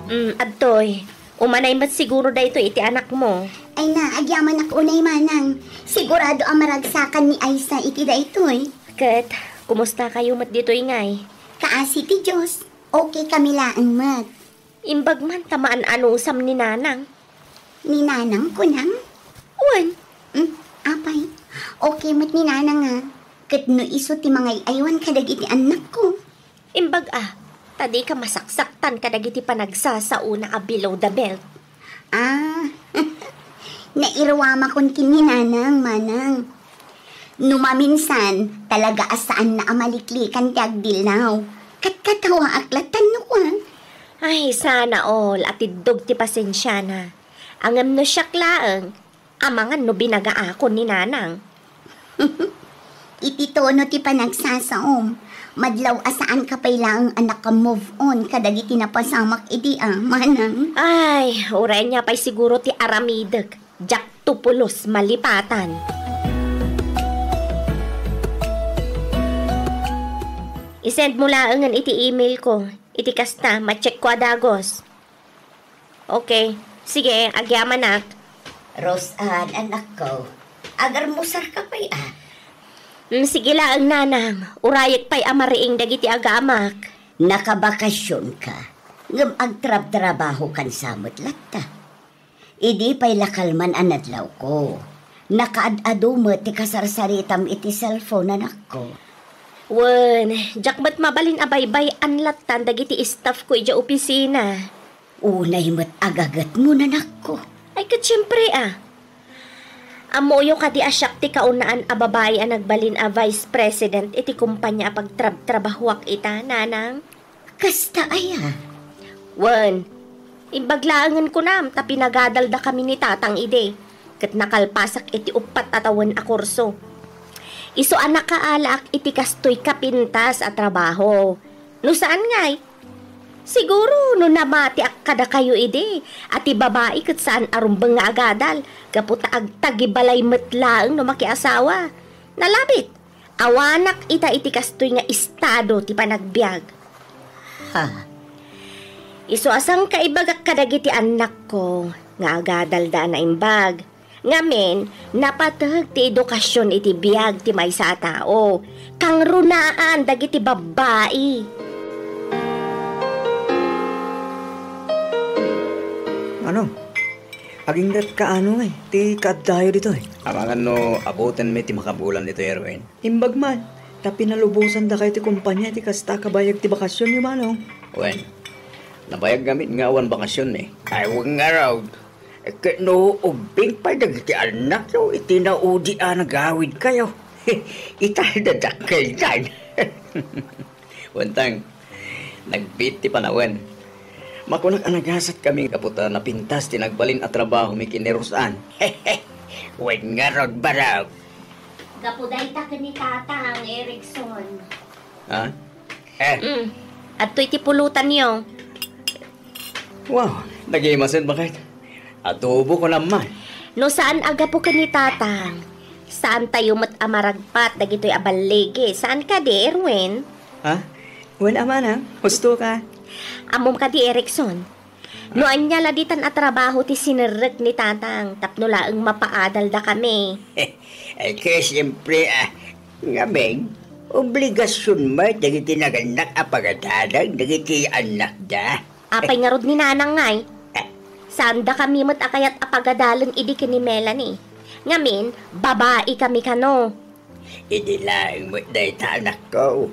Mm, adtoy. Umanay met siguro daytoy iti anakmo. Ay na, agyamanak unay manang. Sigurado a maragsakan ni Aisa iti daytoy. Ket, kumusta kayo met ditoy ngay? Kaasi ti Dios. Okay kami laeng met. Imbag man ta maan-anusam ni Nanang. Ni Nanang, kunam? Wen. Hmm, apay. Okay met ni Nanang, a. Ket no isu ti mangay-aywan kadagiti annakko. Imbag, a, ta dika masaksaktan kadagiti panagsasaona a below the belt. Ah, nairuamakon ken ni Nanang, manang. No maminsan, talaga a saanna a maliklikan ti agdillaw. Katkatawaak lattan no kuan. Ay, sana all a tiddog ti pasensiana. Ngem no siak laeng, amangan no binagaakon ni Nanang. Iti tono ti panagsasaom, madlaw a saanka pay laeng a naka-move on kadagiti napasamak idi a, manang. Ay, uray ania pay siguro ti aramidek. Diak to pulos malipatan. I-send mo laengen iti email ko. Iti kasta, ma-check ko a dagos. Okay. Sige, agyamanak. Rose-Ann, anakko, agarmusarka pay a? Mm, sige laeng, Nanang. Urayek pay a mariing dagiti agamak. Nakabakasionka, ngem agtrabtrabahokan sa met latta. Idi pay la kalman a nadlawko, nakaad-adu met ti kasarsaritam iti cellphone, anakko. Wen, diak met mabalin a baybay-an lattan dagiti staff ko idiay opisina. Unay met agagetmo, anakko. Ay, ket siempre, a. Ammoyo kadi a siak ti kaunaan a babai a nagbalin a vice president iti kompania a pagtrabtrabahoak ita, Nanang? Kasta aya? Wen, imbag laengen kunam ta pinagadaldakami ni Tatang idi, ket nakalpasak iti uppat a tawen a kurso. Isu a nakaalaak iti kastoy kapintas a trabaho. No saan ngay, siguro no namatiak kadakayo idi, a ti babai ket saan a rumbeng nga agadal, gapu ta agtagibalay met laeng no makiasawa. Nalabit, awanak ita iti kastoy nga estado ti panagbiag. Ha? Isu a saan kaibagak kadagiti annakko nga agadalda a naimbag. Ngamin, napateg ti edukasion iti biag ti maysa a tao. Kangrunaan dagiti babbai. Ano? Aginggatka ano ngay ti kaaddayo ditoy? Amangan no abutenmi ti makabulan ditoy, Erwin. Imbag man, ta pinalubosandakayo ti kompania iti kasta a kabayag ti bakasionyo, Manong. Wen, nabayag ngamin nga awan bakasionmi. Ay, wen ngarud. Ket no ubbing pay dagiti annakyo iti naudi a nagawidkayo, ita, dadakkeldan. Wen, Tang, nagbiit ti panawen. Makunak a nagasatkami gapu ta napintas ti nagbalin a trabahomi ken ni Rose-Ann. Wen ngarud, barok. Gapu dayta ken ni Tatang Erickson. Ha? Eh. Mm. Adtoy ti pulutanyo. Wow, nagimasen, baket. Adobo ko naman. No saan a gapu ken ni Tatang, saantayo met a maragpat dagitoy a balligi. Saan kadi, Erwin? Ha? Wen a, Manang, husto ka. Ammom kadi, Erickson? No ania la ditan a trabaho ti sinerrek ni Tatang tapno laeng mapaadaldakami. Ay, kaya siyempre, a, ngamin, obligasion met dagiti nagannak a pagadalan dagiti annakda. Apay ngarud ni Nanang ngay? Saandakami met a kayat a pagadalen idi ken ni Melanie. Ngamin, babaikami kano. Idi laeng met dayta, anakko.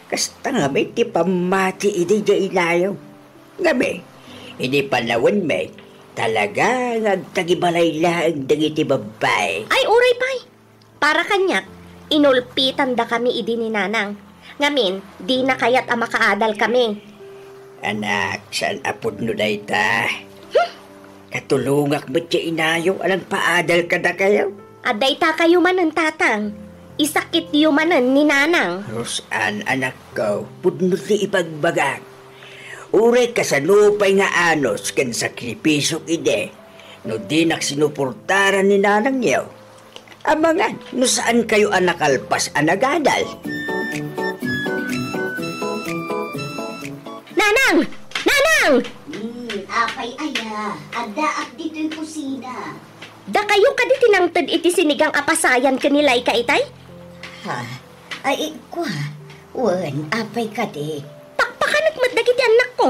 Kasta ngamin ti pammati idi diay inayo. Ngamin, idi panawenmi, talaga nga agtagibalay laeng dagiti babbai. Ay, uray pay! Para kaniak, inulpitandakami idi ni Nanang. Ngamin, dina kayat a makaadalkami. Anak, saan a pudno dayta? Hmm? Katulongak met ti inayo a nagpaadal kadakayo. Adda itakayo manen, Tatang. Isakityo manen ni Nanang. Rose-Ann, anakko, pudno ti ibagbagak. Uray kasano pay nga anus ken sakripisio idi, no dinak sinuportaran ni nanangyo. Amangan no saan kayo a nakalpas a nagadal. Nanang! Nanang! Hmm, apay aya? Addaak ditoy kusina. Dakayo kadi ti nangted iti sinigang a pasayan ken ni Laika itay? Ha? Ay, kua. Wen, apay kadi? Pakpakanek met dagiti annakko.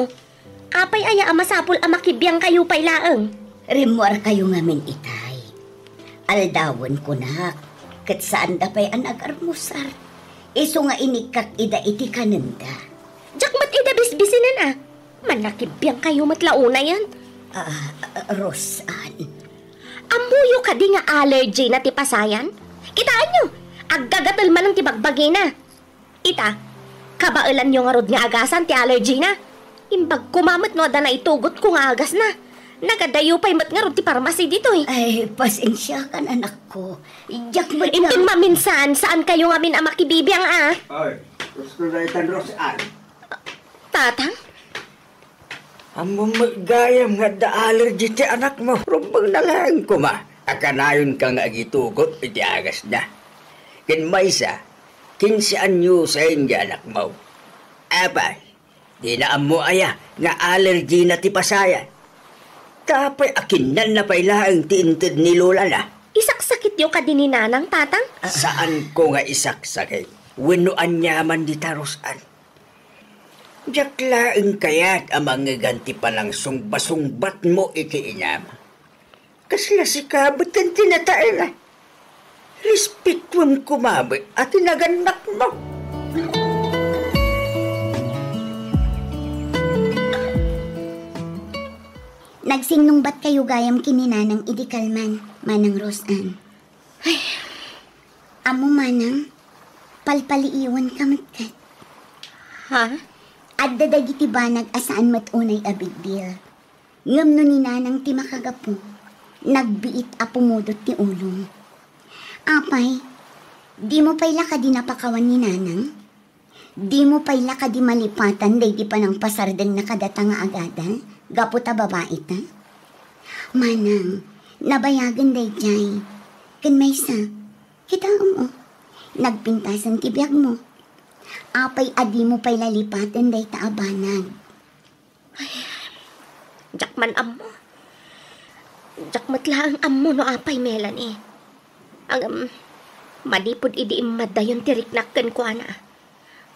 Apay aya a masapul a makibiangkayo pay laeng? Rimmuarkayo ngamin itay. Aldawen kunak, ket saanda pay a nagarmusar. Isu nga inikkak ida iti kanenda. Diak met ida bisbisinen a. Mannakibiangkayo met la unayen. Ah, Rosan. Ammoyo kadi nga allergy na ti pasayan? Kitaenyo, aggagatel manen ti bagbagina. Ita, kabaelanyo ngarud nga agasan ti allergy na. Imbag koma met no adda naitugotko nga agasna. Nagadayo pay met ngarud ti parmasi ditoy. Ay, pasensiakan, anakko. Diak met Inton nga maminsan, saankayo ngamin a makibibiang a? Ay, gusto na itan, Rosan. Tatang? Ammom met gayam nga adda allergy ti anakmo. Rumbeng na laeng koma a kanayonka nga agitugot iti agasna. Ken maysa, kinse anyosen ti anakmo. Apay, dina ammo aya nga allergy na ti pasayan? Tapay a kinnanna pay laeng ti inted ni lolana. Isaksakityo kadi ni nanang, tatang? Saanko nga isaksakit wenno aniaman dita, Rosan. Diak laeng kayat a mangngegan ti panangsungba-sungbatmo iti inam. Kasla sika met ti nataenga. Respetuem koma met a ti nagannakmo. Nagsinnungbatkayo gayam ken ni nanang idi kalman, Manang Rosan. Ay. Ammo, Manang, palpaliiwanka met ket. Ha? Adda dagiti banag a saan met unay a big deal. Ngem no ni nanang ti makagapu, nagbiit a pumudot ti ulom. Apay, dimo pay la kadi napakawan ni nanang? Dimo pay la kadi malipatan daydi panangpasardengna kadata nga agadal gapu ta babaita? Manang, nabayagen daydiay. Ken maysa, kitaem, o, nagpintasen ti biagmo. Apay a dimo pay la lipaten dayta a banag? Ay, diak man ammo. Diak met laeng ammo no apay, Melanie. Ngem, manipud idi immaddayon ti riknak kenkuana,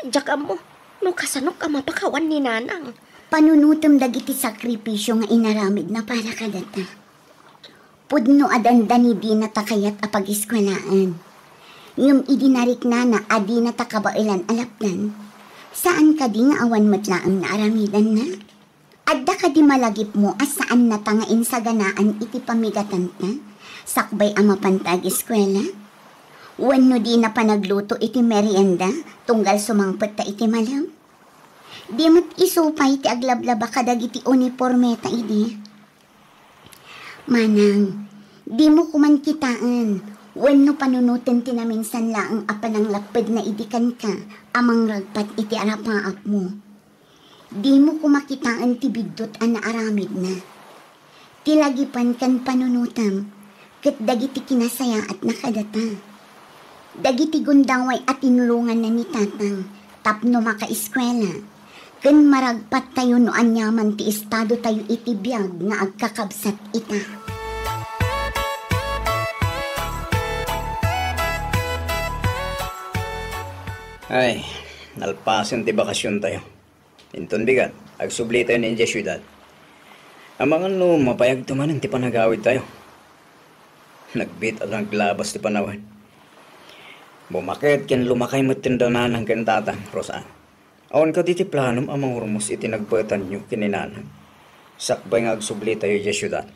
diak ammo no kasanok a mapakawan ni nanang. Panunotem dagiti sakripisio nga inaramidna para kadata. Pudno a dandani dinata kayat a pagiskuelaen. Ngem idi nariknana a dinata kabaelan a lapdan, saan kadi nga awan met laeng naaramidanna? Adda kadi malagipmo a saannata nga insaganaan iti pamigatanta sakbay a mapanta agiskuela? Wenno dinapa nagluto iti merienda tunggal sumangpetta iti malem? Di met isu pay ti aglablaba kadagiti unipormeta idi? Manang, dimo koman kitaen wenno panunoten ti naminsan laeng a pananglappedna idi kenka a mangragpat iti arapaapmo. Dimo koma kitaen ti biddut a naaramidna. Ti lagipen ken panunotem ket dagiti kinasayaatna kadata. Dagiti gundaway a tinulonganna ni Tatang tapno makaeskuela ken maragpattayo no aniaman ti estadotayo iti biag nga agkakabsat ita. Ay, nalpasen ti bakasiontayo. Inton bigat, agsublitayon idiay siudad. Amangan no mapayagto manen ti panagawidtayo. Nagbiit a naglabas ti panawen. Bumaket ken lumakay met ti nanang ken tatang, Rosan. Awan kadi ti planom a mangurmos iti nagbaetanyo ken ni nanang sakbay nga agsublitayo idiay siudad?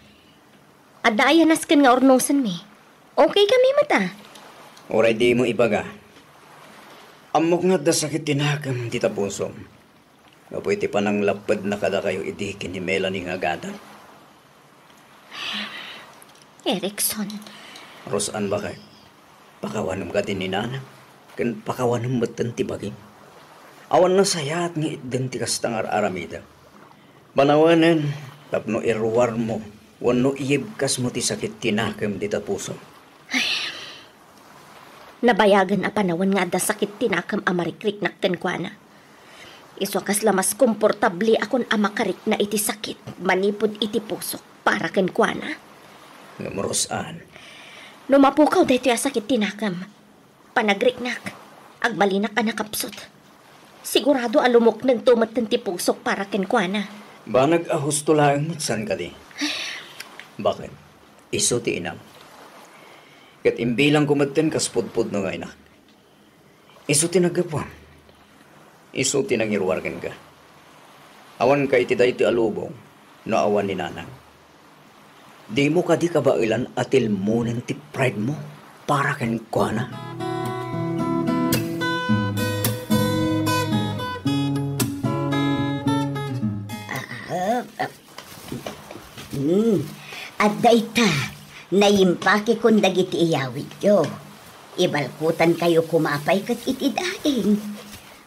Adda aya nasken nga urnosenmi? Okay kami met a. Uray dimo ibaga. Ammok nga adda sakit ti nakem dita pusom gapu iti pananglappedna kadakayo idi ken ni Melanie nga agadal. Erickson. Rosan, bakay. Pakawanem kadi ni nanang, ken pakawanem metten ti bagim. Awan nasayaat nga itdem ti kasta nga ar-aramidem. Panawenen tapno iruarmo Wenno iyibkasmo ti sakit ti nakem dita puso? Nabayagen a panawen nga adda sakit ti nakem a marikriknak kenkuana. Isu a kasla mas komportable akon a makarikna iti sakit manipud iti pusok para kenkuana. Ngem, Rose-Ann. No mapukaw daytoy a sakit ti nakem, panagriknak, agbalinak a nakapsut. Sigurado a lumuknengto metten ti pusok para kenkuana. Banag a husto laeng met saan kadi? Baket? Isu ti inam. Ket imbilangko metten kas pudpudno nga inak. Isu ti naggapuam. Isu ti nangiruar kenka. Awanka iti daytoy a lubong no awan ni nanang. Dimo kadi kabaelan a tilmonen ti pride mo para kenkuana? Ah, ah, Hmm. Adda ita, naimpakekon dagiti iyawidyo. Ibalkutankayo koma pay ket iti daing.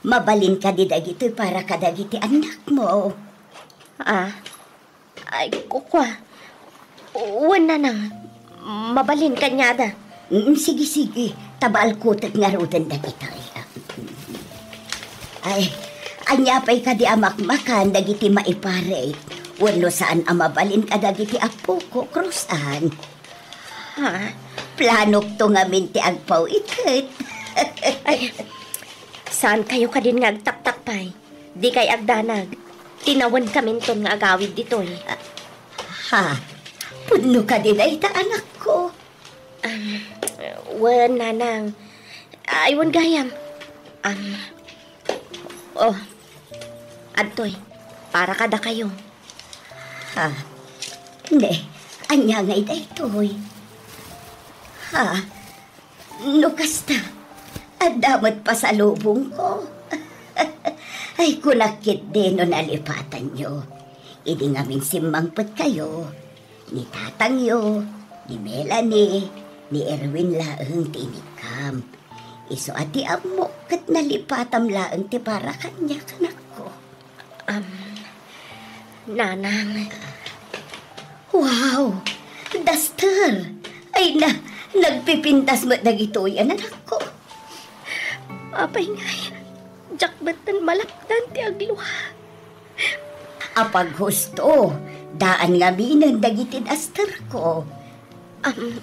Mabalin kadi dagitoy para kadagiti annakmo? Ah, ay, kukua. Wen, nanang, mabalin kaniada. Mm, sige, sige. Ta balkutek ngaruden dagitoy. Ay, ania pay kadi a makmakan dagiti maiparit? Wenno saan a mabalin kadagiti appoko, Rose-Ann? Ha? Planokto ngamin ti agpaw-iket. Ay, saankayo kadin nga agtaktak pay? Dikay agdanag. Tinawen kaminton nga agawid ditoy. Ha? Pudno kadi dayta, anakko? Um, wen, nanang. Ay, wen gayam. Um, oh, adtoy. Para kadakayo. Ha? Ne, ania ngay daytoy? Ha? No kasta, adda met pasalubongko. Ay, kunak ketdi no nalipatanyo. Idi ngamin simmangpetkayo, ni tatangyo, ni Melanie, ni Erwin laeng ti inikkam. Isu a ti ammok ket nalipatam laeng ti para kaniak, anakko. Am, nanang. Wow! Duster! Ay na, nagpipintas met dagitoy, anakko. Apay ngay, diak metten malapdan ti agluha. Apaghusto, daan ngaminen dagiti dusterko. Am,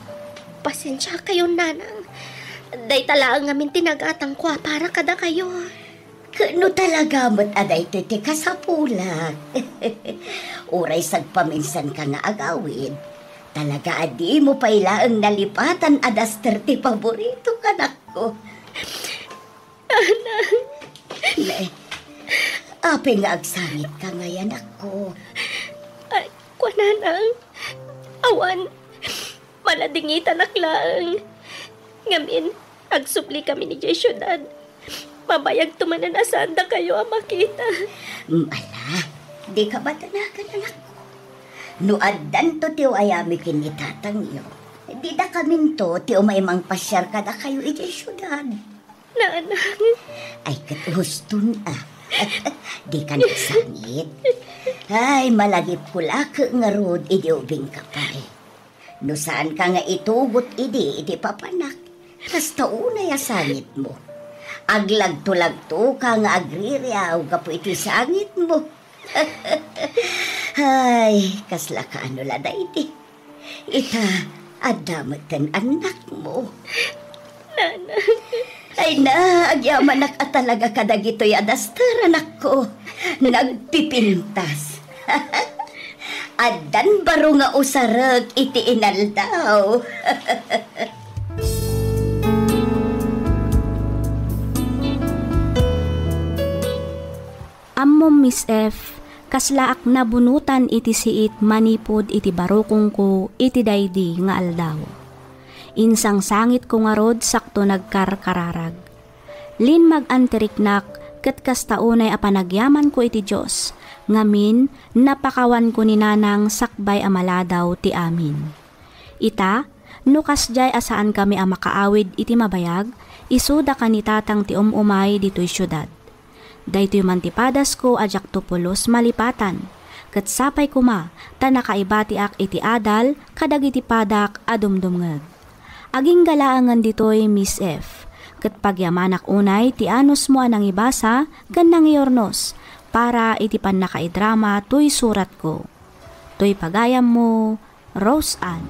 pasensiakayon, nanang. Dayta laeng ngamin ti nagatangko a para kadakayo. Ket no talaga met a daytoy ti kasapulak, uray sagpaminsanka nga agawid, talaga a dimo pay laeng nalipatan a duster ti paboritok, anakko. Nanang. Ne, apay nga agsangitka ngay, anakko? Ay, kua, nanang. Awan, maladingitanak laeng. Ngamin, agsublikami idiay siudad. Mabayagto manen a saandakayo a makita. Mm, ala, dika madanagan, anakko. No addanto ti uayami ken ni tatangyo, didakaminto ti umay mangpasiar kadakayo idiay siudad. Nanang. Ay, ket huston a. Dika nagsangit. Ay, malagipko la ket ngarud idi ubingka pay. No saanka nga itugot idi iti papanak, kasta unay a sangitmo. Aglagto-lagtoka nga agririaw gapu iti sangitmo. Ay, kasla kaano la daydi. Ita, adda metten annakmo. Nanang. Ay na, agyamanak a talaga kadagitoy a daster, anakko. Nagpipintas. Addan baro nga usarek iti inaldaw. Ammom, Miss F, kaslaak nabunotan iti siit manipud iti barukongko iti daydi nga aldaw. Insangsangitko ngarud sakto nagkarkararag. Limmag-antiriknak ket kasta unay a panagyamanko iti Dios, ngamin, napakawanko ni Nanang sakbay a maladaw ti amin. Ita, no kasdiay a saankami a makaawid iti mabayag, isu daka ni Tatang ti um-umay ditoy siudad. Daytoy man ti padasko a diakto pulos malipatan, Ket sapay koma ta nakaibatiak iti adal kadagiti padak a dumdumngeg. Agingga laengen ditoy, Miss F, ket pagyamanak unay ti anusmo a nangibasa ken nangiurnos para iti pannakaidrama toy suratko. Toy pagayammo, Rose Ann.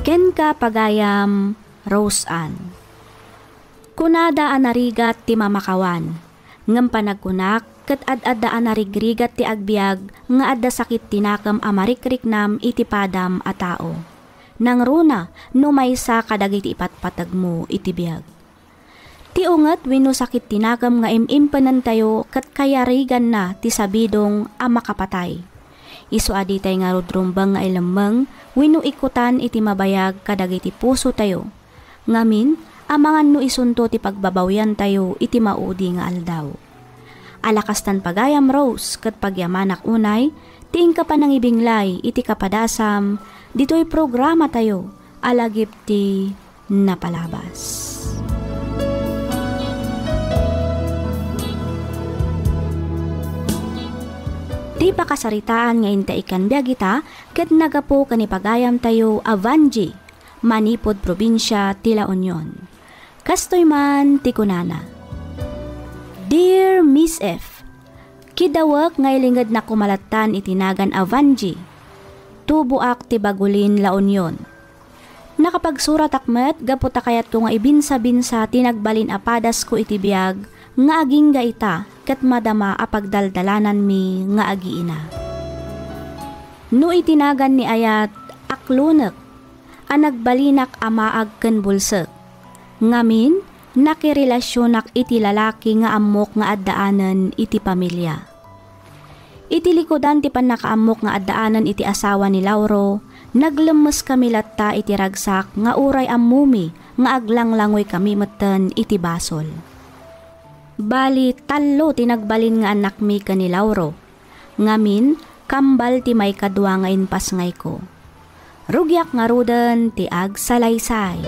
Kenka, pagayam, Rose Ann. Kunada a narigat ti mamakawan, ngem panagkunak ket ad-adda a narigrigat ti agbiag nga adda sakit ti nakem a marikriknam iti padam a tao. Nangruna no maysa kadagiti ipatpategmo iti biag. Ti unget wenno sakit ti nakem nga im-impenentayo ket kayariganna ti sabidong a makapatay. Isu a ditay ngarud rumbeng nga ilemmeng wenno ikkutan iti mabayag kadagiti pusotayo. Ngamin, amangan no isunto ti pagbabawiantayo iti maudi nga aldaw. Ala kastan, pagayam Rose, ket pagyamanak unay ti inka panangibinglay iti kapadasam ditoy programatayo a Lagip ti Napalabas. Ti pakasaritaan nga inta ikkan biag ita ket naggapu ken ni pagayamtayo a Vangie, manipud probinsia ti La Union. Kastoy man ti kunana, "Dear Miss F, kidawek nga ilingednak koma lattan iti nagan a Vangie. Tuboak ti Bagulin, La Union. Nakapagsuratak met gapu ta kayatko nga ibinsabinsa ti nagbalin a padasko iti biag nga agingga ita ket madama a pagdaldalananmi nga agiina. No iti nagan ni ayat, aklonek a nagbalinak a maag ken bulsek. Ngamin, nakirelasionak iti lalaki nga ammok nga addaanen iti pamilia." Iti likudan ti pannakaammok nga addaanen iti asawa ni Lauro, naglemmeskami latta iti ragsak nga uray ammomi nga aglanglangoykami metten iti basol. Bali, tallo ti nagbalin nga annakmi ken ni Lauro. Ngamin, kambal ti maikadua nga impasngayko. Rugiak ngaruden ti agsalaysay.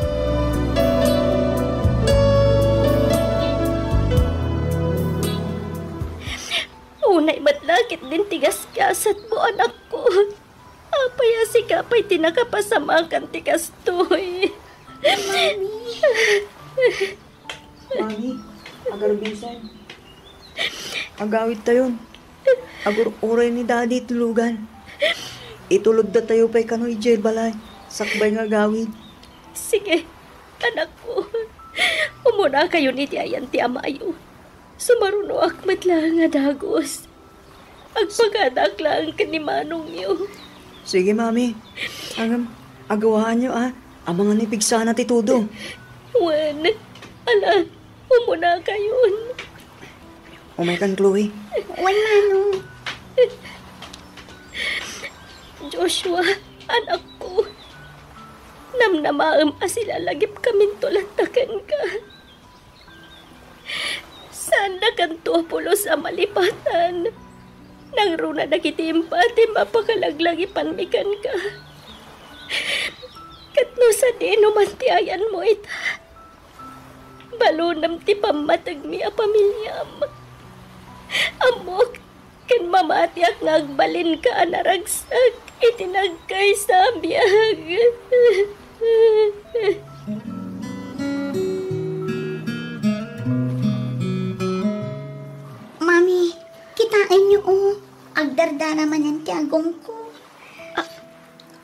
Unay met la ketdin ti gasgasatmo, anakko. Apay a sika pay ti nakapasamakan ti kastoy? Mami. Mami, agarbisan. Agawidtayon. Agur-uray ni Daddy iti lugan. Itulodda tayo pay kano idiay balay. Sakbay nga agawid. Sige, anakko. Umunakayon iti ayan ti amayo. Sumarunoak met laeng a dagus. Agpakadaak laeng ken ni manongyo. Sige, Mami. Ngem, agawaanyo, a. Amangan ni pigsana ti tudo. Wen, ala, umunakayon. Umaykan, Chloe. Wen, Manong. Joshua, anakko. Namnamaem a silalagipkaminto latta kenka. Saandakanto a pulos a malipatan. Nangruna dagiti impatim a pakalaglagipanmi kenka. Ket no sadino man ti ayanmo ita, balonem ti pammategmi a pamiliam. Ammok ken mamatiak nga agbalinka a naragsak iti nagkaysa a biag. Mami, kitaenyo, o. Agdardara manen ti agongko. Ah,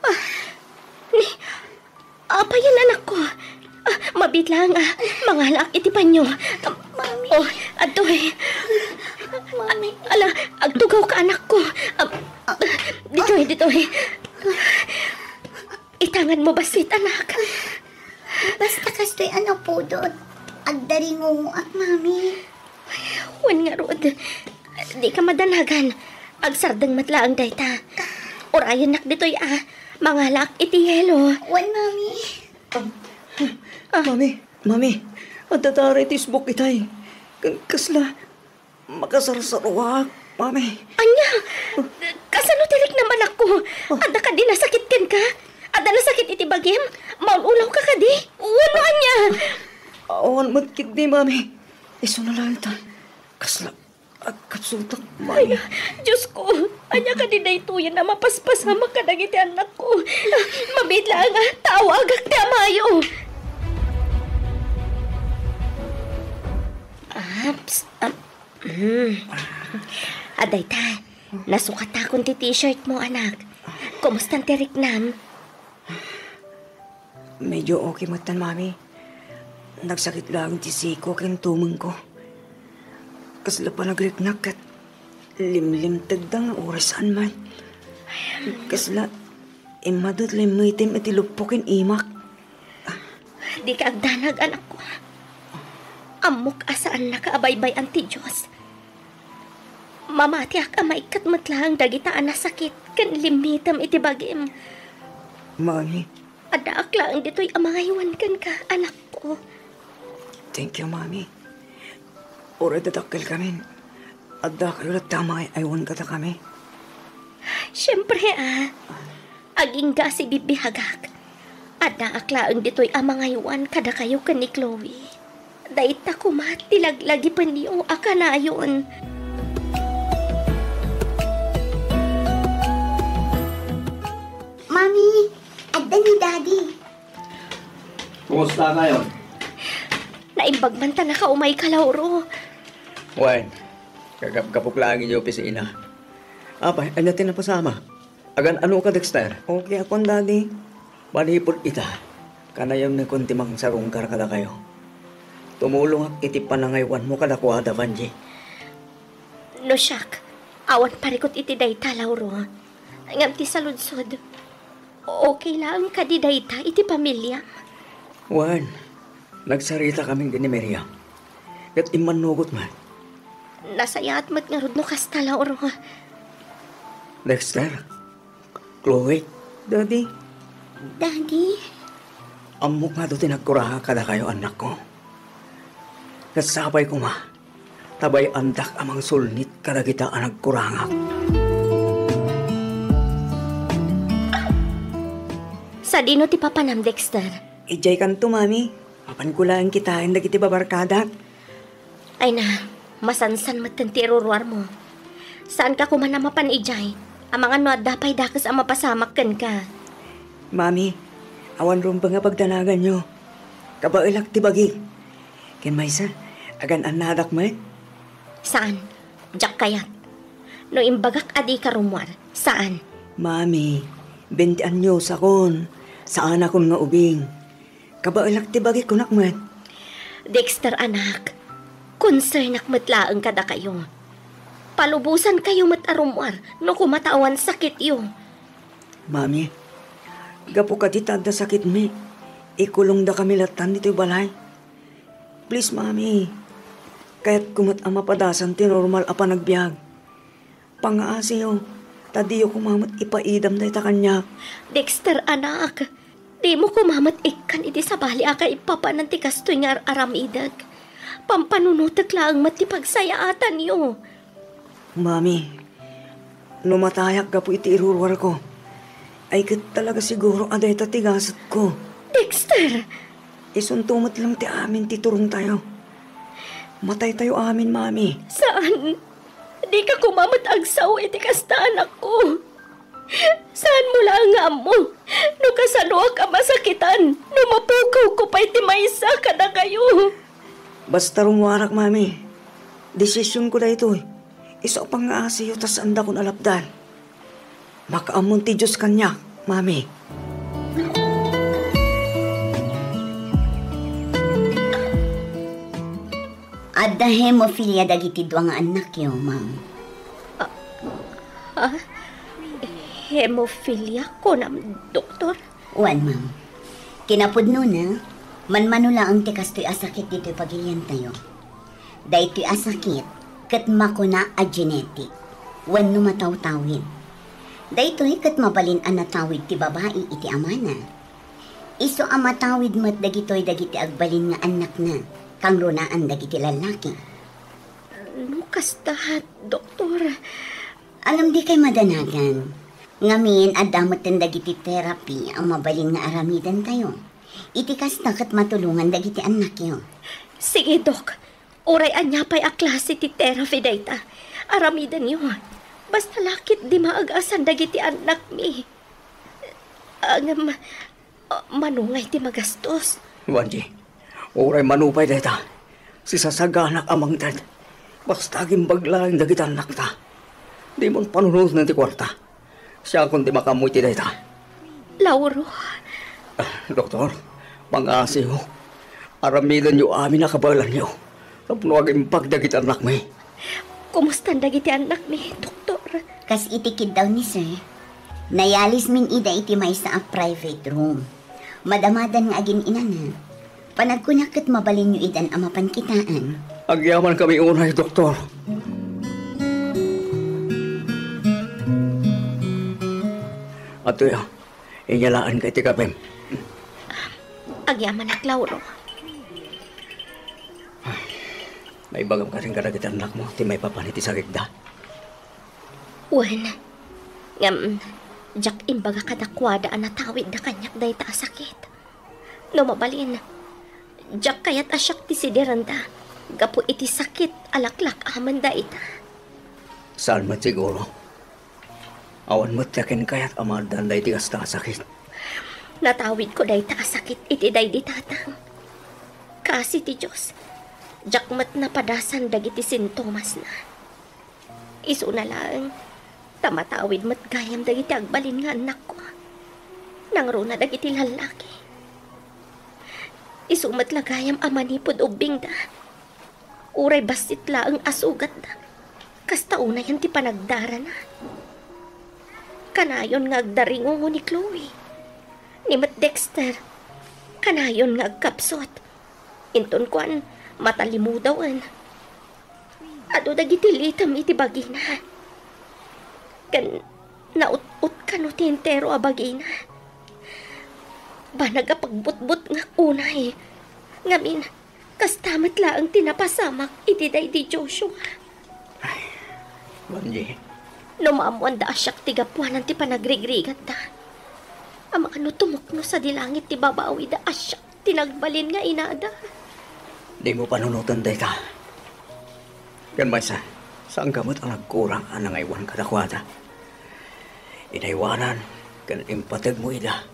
ah, ni, Apayen, anakko? Ah, mabiit laeng, a. Mangalaak iti panyo. Mami. Oh, adtoy. Mami. Ala, agtugawka, anakko. Ah, ditoy, ditoy. Itanganmo bassit, anak. Basta kastoy a napudot, agdaringungoak, Mami. Wen ngarud, dika madanagan. Agsardeng met laeng dayta. Urayennak ditoy, a. Mangalaak iti yelo. Wen, Mami. Ah. Mami, Mami, adda dara iti isbuk itay. Ken kasla, makasarsaruak, Mami. Ania? Kasano ti riknam, anakko? Adda kadi nasakit kenka? Adda nasakit iti bagim? Maul-ulawka kadi? Wenno ania? Awan met ketdi, Mami. Isuna laeng ta. Kasla agkapsultak, Mami. Ay, Diosko, ania kadi daytoyen a mapaspasamak kadagiti annakko? Mabiit laeng a tawagak ti amayo. Aps, am, mm. A, dayta, nasukatakon ti t-shirt mo, anak. Kumusta ti riknam? Medyo okay metten, Mami. Nagsakit laeng ti siko ken tumengko. Kasla panagriknak ket limlimtegda nga uray saan man. Kasla immadat la immitem iti luppo ken imak. Dika agdanag, anakko. Ammok a saannaka a baybay-an ti Dios. Mamatiak a maikkat met laeng dagita a nasakit ken limmitem iti bagim. Mami, Addaak laeng ditoy a mangaywan kenka, anakko. Thank you, Mami. Uray dadakkelkamin, addakayo latta a mangay-aywan kadakami. Siempre, a. Agingga a sibibiagak. Addaak laeng ditoy a mangaywan kadakayo ken ni Chloe. Dayta koma ti laglagipenyo a kanayon. Mami, adda ni Daddy. Kumusta kayo? Naimbag man ta nakaumayka, Lauro. Wen, kagapgapok laeng idiay opisina. Apay, ania ti napasamak? Agan-anoka, Dexter? Okay akon, Daddy. Manipud ita, kanayonnakon ti mangsarungkar kadakayo. Tumulongak iti panangaywanmo kadakuada, Vangie. No siak, awan parikut iti dayta, Lauro. Ngem ti saludsod, okay laeng kadi dayta iti pamiliam? Wen, nagsaritakamin ken ni Miriam. Ket immannugot met. Nasayaat met ngarud no kasta, Lauro. Dexter, Chloe. Daddy. Daddy. Ammok nga adu ti nagkurangak kadakayo, annakko. Ket sapay koma, ta bay-andak a mangsulnit kadagita a nagkurangak. Sadino ti papanam, Dexter? Idiay kanto, Mami. Mapanko laeng kitaen dagiti babarkadak. Ay na, masansan metten ti iruruarmo. Saanka koma a mapan idiay, amangan no adda pay dakes a mapasamak kenka. Mami, awan rumbeng a pagdanaganyo. Kabaelak ti bagik. Ken maysa, agan-annadak met? Saan? Diak kayat. No imbagak a dika rummuar, saan? Mami, bente anyosakon. Saanakon nga ubing. Kabaelak ti bagik, kunak met. Dexter, anak, konsernak met laeng kadakayo. Palubosankayo met a rummuar no koma ta awan sakityo. Mami, gapu kadi ta adda sakitmi, ikulongdakami lattan ditoy balay. Please, Mami, kayatko met a mapadasan ti normal a panagbiag. Pangngaasiyo, ta diyo koma met ipaidam dayta kaniak. Dexter, anak, dimo koma met ikkan iti sabali a kaipapanan ti kastoy nga ar-aramidek. Pampanunotek laeng met ti pagsayaatanyo. Mami, no matayak gapu iti iruruarko, ay ket talaga siguro a dayta ti gasetko. Dexter! Isunto met lang ti amin ti turongtayo. Mataytayo amin, Mami. Saan? Dika koma met agsao iti kasta, anakko. Saanmo laeng nga ammo no kasanoak a masakitan no mapukawko pay ti maysa kadakayo. Basta rummuarak, Mami. Desisionko daytoy. Isu a pangngaasiyo ta saandakon a lapdan. Makaammon ti Dios kaniak, Mami. Adda hemophilia dagiti dua nga annakyo, ma'am. Ah, ah, hemophilia, kunam, doktor? Wen, ma'am. Kinapudnona, manmano laeng ti kastoy a sakit ditoy pagiliantayo. Daytoy a sakit ket makuna a genetic wenno matawtawid. Daytoy ket mabalin a natawid ti babai iti amana. Isu a matawid met dagitoy dagiti agbalin nga annakna, kangrunaan dagiti lallaki. No kasta, doktor. Ngem dikay madanagan. Ngamin, adda metten dagiti therapy a mabalin nga aramidentayo. Iti kasta ket matulongan dagiti annakyo. Sige, Dok. Uray ania pay a klase ti therapy dayta, aramidenyo. Basta la ketdi maagassan dagiti annakmi. Ngem, mano ngay ti magastos? Wanji, uray mano pay dayta, sisasaganak a mangted. Basta agimbag laeng dagiti annakta. Dimon panunoten ti kuarta. Siakon ti makaammo iti dayta. Lauro. Ah, doktor, pangngasiyo. Aramidenyo amin a kabaelanyo tapno agimbag dagiti annakmi. Kumustan dagiti annakmi, doktor? Kas iti kiddaw ni Sir, nayalismin ida iti maysa a private room. Madamadan nga agin-inana. Panagkunak ket mabalinyo idan a mapan kitaen. Agyamankami unay, doktor. Adtoya, inyalaanka iti kapem. Agyamanak, Lauro. Maibagam kadin kadagiti annakmo ti maipapan iti sakitda? Wen, ngem, diak imbaga kadakuada a natawidda kaniak dayta a sakit. No mabalin, diak kayat a siak ti sidirenda gapu iti sakit a laklak-amen dayta. Saan met siguro. Awan met ti akin kayat a maaddaan daydi kasta a sakit. Natawidko dayta a sakit iti daydi tatang. Kaasi ti Dios, diak met napadasan dagiti sintomasna. Isuna laeng ta matawid met gayam dagiti agbalin nga annakko. Nangruna dagiti lallaki. Isu met la gayam a manipud ubbingda. Uray bassit laeng a sugatda, kasta unayen ti panagdarana. Kanayon nga agdaringungo ni Chloe. Ni met Dexter, kanayon nga agkapsut. Inton kuan, matalimudawen. Adu dagiti litem iti bagina. Ken naut-ot kano ti entero a bagina. Banag a pagbutbutngak unay. Ngamin, kasta met laeng ti napasamak iti daydi Joshua. Ay, Wanji. No maammoanda a siak ti gapuanan ti panagrigrigatda. Amangan no tumukno sadi langit ti babawida a siak ti nagbalin nga inada. Dimo panunoten dayta. Ken maysa, saanka met a nagkurang a nangaywan kadakuada. Inaywanan ken impategmo ida.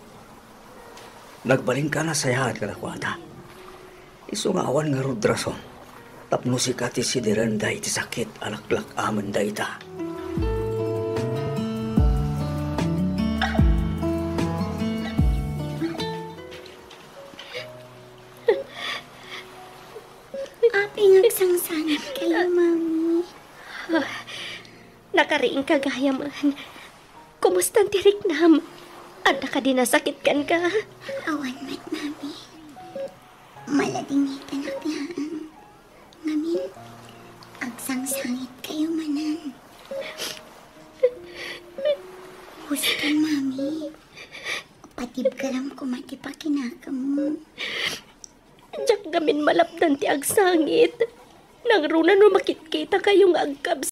Nagbalinka a nasayaat kadakuada. Isu nga awan ngarud rason tapno sika ti sidirenda iti sakit a laklak-amen dayta. Apay nga agsangsangit kayo, Mami? Nakariingka gayamen. Kumusta ti riknam? Adda kadi nasakit kenka? Awan met, Mami. Maladingitanak laeng. Ngamin, agsangsangit kayo manen. Huston, Mami. Patibkaram koma ti pakinakemmo. Diak ngamin malapdan ti agsangit. Nangruna no makitkita kayo nga agkabs